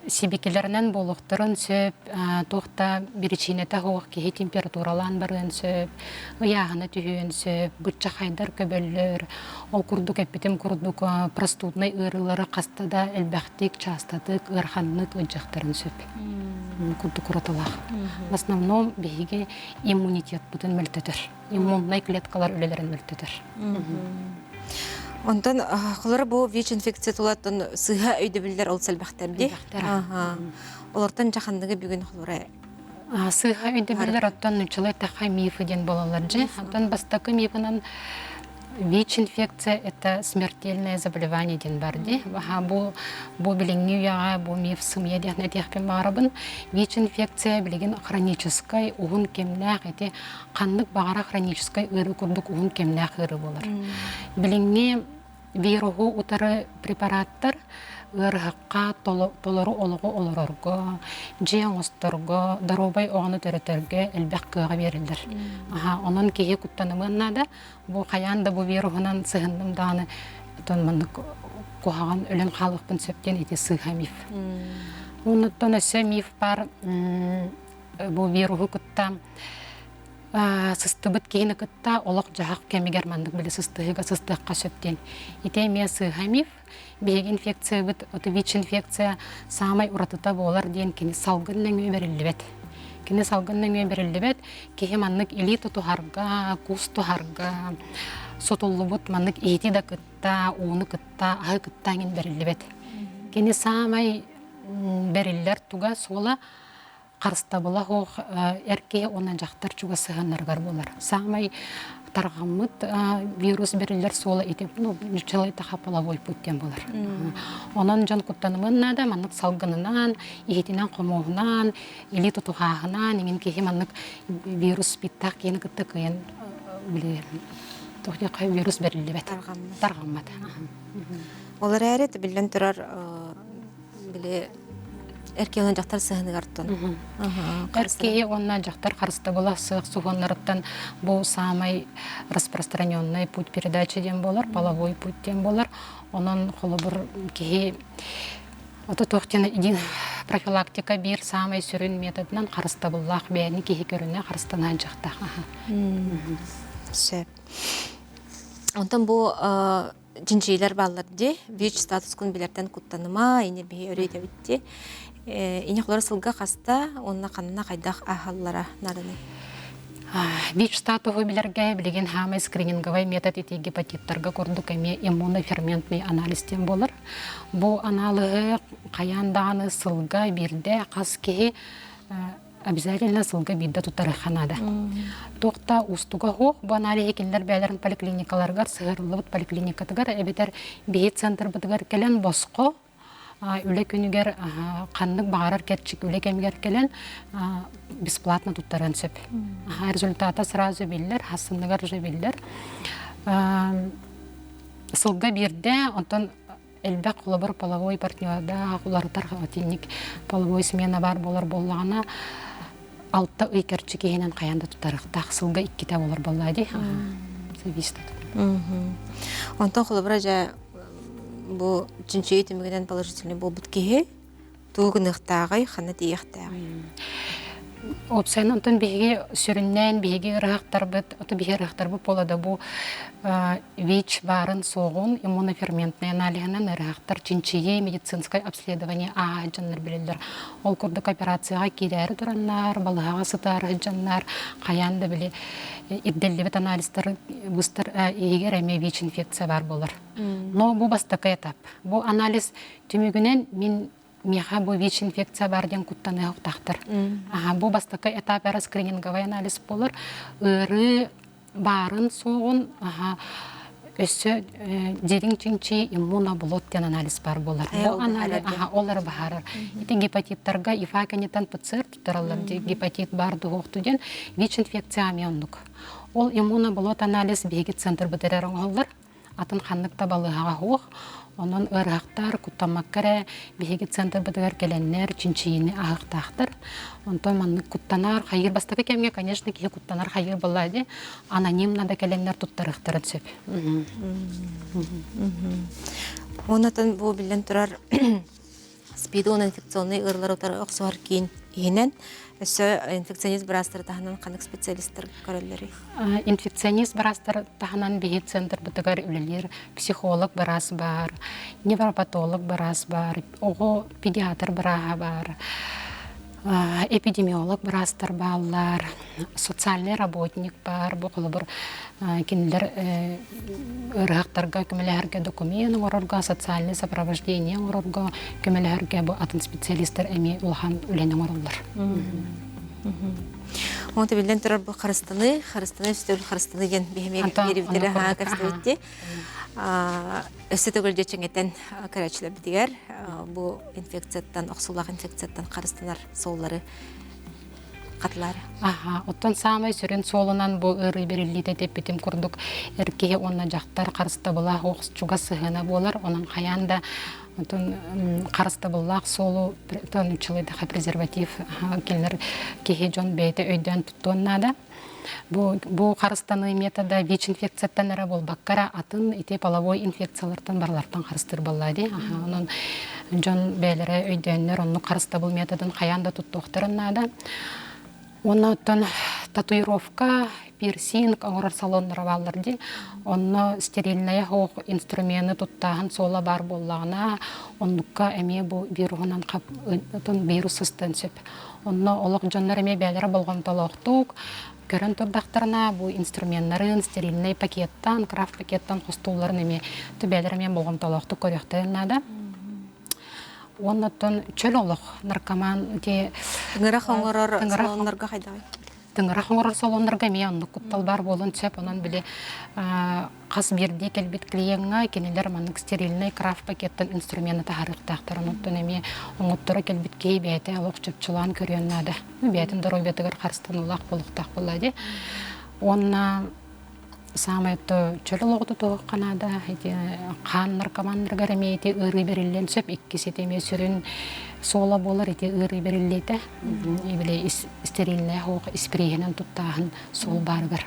[SPEAKER 13] Сибикилэринэн буолуохтарын сөп, туох да биричиинэтэ суох киһи температуралаан барыан сөп, ыйааһына түһүөн сөп, быччахайдар көбөллөр. Ол курдук эппитим курдук простуднай ыарыылары хаста да элбэхтик, чаастатык, ыараханнык ыдьахтарын сөп. Курдук уратылаах. В основном биһиги иммунитетпытын мөлтөтөр. Иммуннай клеткалар үлэлэрин мөлтөтөр.
[SPEAKER 1] Онтон холоро бу ВИЧ-инфекция тулаттан сыыһа өйдөбүллэр ол сэлбэхтэр дии. Олортон дьаханныгы бүгүн холоро
[SPEAKER 13] Сыыһа өйдөбүллэр оттон нуччалыы эттэххэ мифы диэн буолаллар дьэ. Оттон бастакы мифынан ВИЧ-инфекция это смертельное заболевание диэн бар дии. Бу бу билиҥҥи үйэҕэ бу миф сымыйа диэн этиэхпин баҕарабын. ВИЧ-инфекция билигин хроническай уһун кэмнээх ити ханнык баҕара хроническай ыарыы курдук уһун кэмнээх ыарыы буолар. Билиҥҥи вируһу утары препараттар ыарыһахха толору олоҕу олорорго, дьиэ оҥосторго, доруобай оҕону төрөтөргө элбэх кыаҕы биэрэллэр. Аха, онон киһи куттанымыан наада. Бу хайаан да бу вируһунан сыһынным даҕаны, оттон маннык куһаҕан өлөн хаалыахпын сөп диэн ити сыыһа миф. Оннуттан өссө миф бар бу вируһу кытта сыстыбыт киһини кытта олох-дьаһах кэмигэр маннык били сыстыһыыга сыстыахха сөп диэн. Ити эмиэ сыыһа миф. Биһиги инфекциябыт, ото ВИЧ-инфекция саамай уратыта буолар диэн кини салгын нөҥүө бэриллибэт. Кини салгын нөҥүө бэриллибэт, киһи маннык илии тутуһарга, кус туһарга, сотуллубут маннык иити да кытта, ууну кытта, аһы кытта иҥин бэриллибэт. Кини саамай бэриллэр туга суола харыстабыла суох эр киһи уонна дьахтар чугас сыһыаннарыгар буолар. Саамай тарҕаммыт вирус бэриллэр суола ити ну нуччалыы половой путь диэн буолар. Онон дьон куттанымын наада маннык салгынынан, иһитинэн хомуоһунан, илии тутуһааһынан иҥин киһи маннык вирус питтаах киһини кытта кыайан били туох диэххэ вирус бэриллибэт. Тарҕаммат.
[SPEAKER 1] Ол эрээри биллэн турар били эр киһи уонна дьахтар сыһыаныгартан
[SPEAKER 13] Эр киһи уонна дьахтар харыстабыла сыах суһуоннарыттан бу саамай распространенный путь передачи диэн буолар, половой путь диэн буолар. Онон холобур киһи ото туох диэн един профилактика биир саамай сүрүн методынан харыстабыллаах бэйэни киһи көрүнэ харыстанаан дьахтаах.
[SPEAKER 1] Сөп. Онтон бу чинчиилэр бааллар дии. ВИЧ статускун билэртэн куттаныма, ини биһи өрүөтэбит дии. Ини холор сылга хаста уонна ханна хайдах аһаллара нааданы?
[SPEAKER 13] ВИЧ статуһу билэргэ билигин хаамай скрининговай метод ити гепатиттарга курдук эмиэ иммуноферментный анализ диэн буолар. Бу анаалыһы хайаан даҕаны сылга биирдэ хас киһи обязательно сылга биирдэ тутарыахха наада. Туох да уустуга суох, бу аналиһы кинилэр бэйэлэрин поликлиникаларыгар, сыһыарыллыбыт поликлиникатыгар эбэтэр биһи центрбытыгар кэлэн босхо үлэ күнүгэр ханнык баҕарар кэрчик үлэ кэмигэр кэлэн бесплатно туттарыан сөп. Результата сразу биллэр, хассыныгар уже биллэр. Сылга биирдэ, онтон элбэх холобур половой партнердаах уларытар итинник половой смена баар буолар буоллаҕына алта ый кэрчик иһинэн хайаан да тутарыахтаах сылга иккитэ буолар буоллаа дии зависит
[SPEAKER 1] Онтон холобура дьэ бу чинчийии түмүгүнэн положительный буолбут киһи тугу гыныахтааҕый, ханна тиийиэхтээҕий?
[SPEAKER 13] Уопсайынан онтон биһиги сүрүннээн биһиги ыарыһахтарбыт, ото биһи ыарыһахтарбыт буола да бу ВИЧ баарын суоҕун иммуноферментный аналиһынан ыарыһахтар чинчийии медицинское обследование ааһа дьоннор билэллэр. Ол курдук операцияҕа киирээри тураннар, балыһаҕа сытаары сылдьаннар, хайаан да били ирдэллибит анализтар быстар иһигэр эмиэ ВИЧ-инфекция баар буолар. Но бу бастакы этап. Бу анализ Түмүгүнэн мин миэхэ бу ВИЧ-инфекция бар диэн куттаныа уктахтар. Бу бастакы этап эрэ скрининговый анализ буолар. Ыарыы баарын суоҕун өссө дириҥ чинчи иммуноблот диэн анализ бар буолар. Бу анализ ол эрэ баһаарар. Ити гепатиттарга ИФА кэнниттэн ПЦР туттараллар гепатит бар дуһуохту диэн ВИЧ-инфекция эмиэ оннук. Ол иммуноблот анализ биһиги центрбытыгар эрэ оҥоһуллар. атын ханнык да балыыһаҕа суох. Онон ыарыһахтар куттаммакка эрэ биһиги центрбытыгар кэлэннэр чинчийиини аһыахтаахтар. Онтон маннык куттанар хайыыр бастакы кэмҥэ, конечно, киһи куттанар хайыыр буолла дии. Анонимно да кэлэннэр туттарыахтарын сөп.
[SPEAKER 1] Онон бу биллэн турар СПИД уонна инфекционнай ыарыылары утары охсуһар киин иһинэн өссө инфекционист быраастары таһынан ханнык специалистар көрөллөрүй?
[SPEAKER 13] Инфекционист быраастар таһынан биһи центрбытыгар үлэлиир психолог быраас баар, невропатолог быраас баар, оҕо педиатр бырааһа баар, эпидемиолог быраастар бааллар, социальный работник баар, бу холобур кинилэр ыарыһахтарга көмөлөһөргө документ оҥорорго, социальное сопровождение оҥорорго көмөлөһөргө бу атын специалистар эмиэ улахан үлэни оҥороллор.
[SPEAKER 1] Онто биллэн турар бу харыстаны, харыстаны үстөл харыстаны диэн биһиги биэрибиттэрэ хаа кэпсэбитти. Өссө төгүл дьэчэҥэтэн көрөөччүлэрбитигэр бу инфекцияттан, охсуулаах инфекцияттан харыстанар суоллары хатылаары.
[SPEAKER 13] Аха, оттон саамай сүрүн суолунан бу ыарыы бэриллиитэ тэппитим курдук эр киһи уонна дьахтар харыстабыла чугас сыһыана буолар. Онон хайаан да Онтон харыстабыллаах суолу нууччалыйдаха презерватив кинилэр киһи дьон бэйэтэ өйдөөн туттуон наада. Бу, бу харыстаныы метода ВИЧ-инфекцияттан эрэ буолбакка эрэ атын ити половой инфекциялартан барылартан харыстыыр буолла дии. Онон дьон бэйэлэрэ өйдөөннөр оннук харыстабыл методын хайаан да туттуохтарын наада. Уонна оттон татуировка, пирсинг оҥорор салоннара бааллар дии. Онно стерильная хоох инструмены туттааһын суола баар буоллаҕына, оннукка эмиэ бу вируһунан вирус сыстыан сөп. Онно олох дьоннор эмиэ бэйэлэрэ болҕомтолоохтук көрөн турдахтарына бу инструменнарын стерильнай пакеттан, крафт пакеттан хостуулларын эмиэ бэйэлэрэ эмиэ болҕомтолоохтук көрүөхтэрин наада. Уонна оттон чөл олох наркоман ити
[SPEAKER 1] Тыҥырах оҥорор салоннарга хайдаҕый?
[SPEAKER 13] Тыҥырах оҥорор салоннарга эмиэ оннук куттал баар буолуон сөп. Онон били хас биирдии кэлбит клиеҥҥа кинилэр маннык стерильнай крафт пакеттан инструмены таһаарыахтаахтар. Онон эмиэ оҥотторо кэлбит киһи бэйэтэ олох чопчулаан көрүөн наада. Бэйэтин доруобуйатыгар харыстаныылаах буолуохтаах буолла дии. Уонна саамай то чөл олоҕу тутуһуохха наада. Ити хаан наркоманнарыгар эмиэ ити ыарыы бэриллиэн сөп. Иккис ити эмиэ сүрүн суола буолар ити ыарыы бэриллиитэ. Били стерильнээх уох испириэһинэн туттааһын суол баарыгар.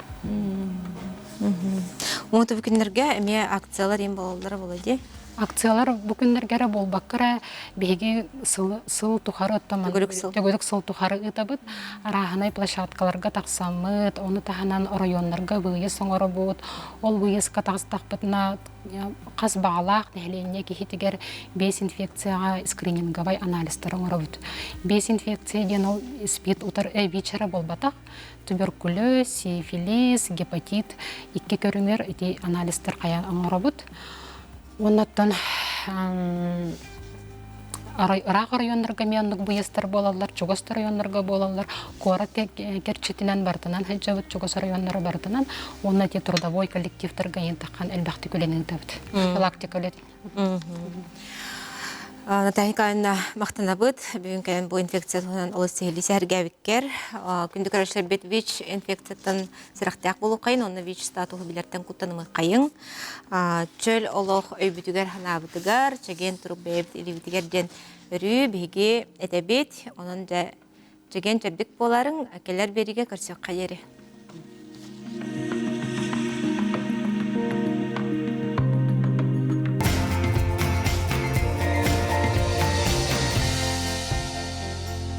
[SPEAKER 1] Уонна бу күннэргэ эмиэ акциялар им буолаллара буолуо дии.
[SPEAKER 13] Акциялар бу күннэргэ эрэ буолбакка эрэ биһиги сыл, сыл тухары оттон төгүрүк сыл тухары ыытабыт. Арааһынай площадкаларга тахсаммыт, ону таһынан оройуоннарга выезд оҥоробут. Ол выездка таҕыстахпытына хас баҕалаах нэһилиэнньэ киһитигэр биэс инфекцияҕа скрининговай анализтары оҥоробут. Биэс инфекция диэн ол СПИД утар ВИЧ эрэ буолбатах. Туберкулез, сифилис, гепатит икки көрүҥэр ити анализтар хайаан оҥоробут. Оннуттан ыраах оройуоннарга эмиэ оннук выездтар буолаллар, чугас оройуоннарга буолаллар. Куорат кэрчитинэн барытынан сылдьабыт, чугас оройуоннары барытынан. Уонна ити трудовой коллективтарга иин таххан элбэхтик үлэни ыытабыт. Профилактика үлэтин.
[SPEAKER 1] Наталья Николаевна махтанабыт. Бүгүн кэлэн бу инфекция туһунан олус сиһилии сэһэргээбиккэр. Күндү көрөөччүлэрбит ВИЧ инфекцияттан сэрэхтээх буолуоххайын уонна ВИЧ статуһу билэртэн куттанымыаххайыҥ. Чөл олох өйбүтүгэр санаабытыгар, чэгиэн турук бэйэбит илиибитигэр диэн өрүү биһиги этэбит. Онон дьэ чэгиэн чэбдик буоларыҥ, кэлэр биэриигэ көрсүөххэ диэри.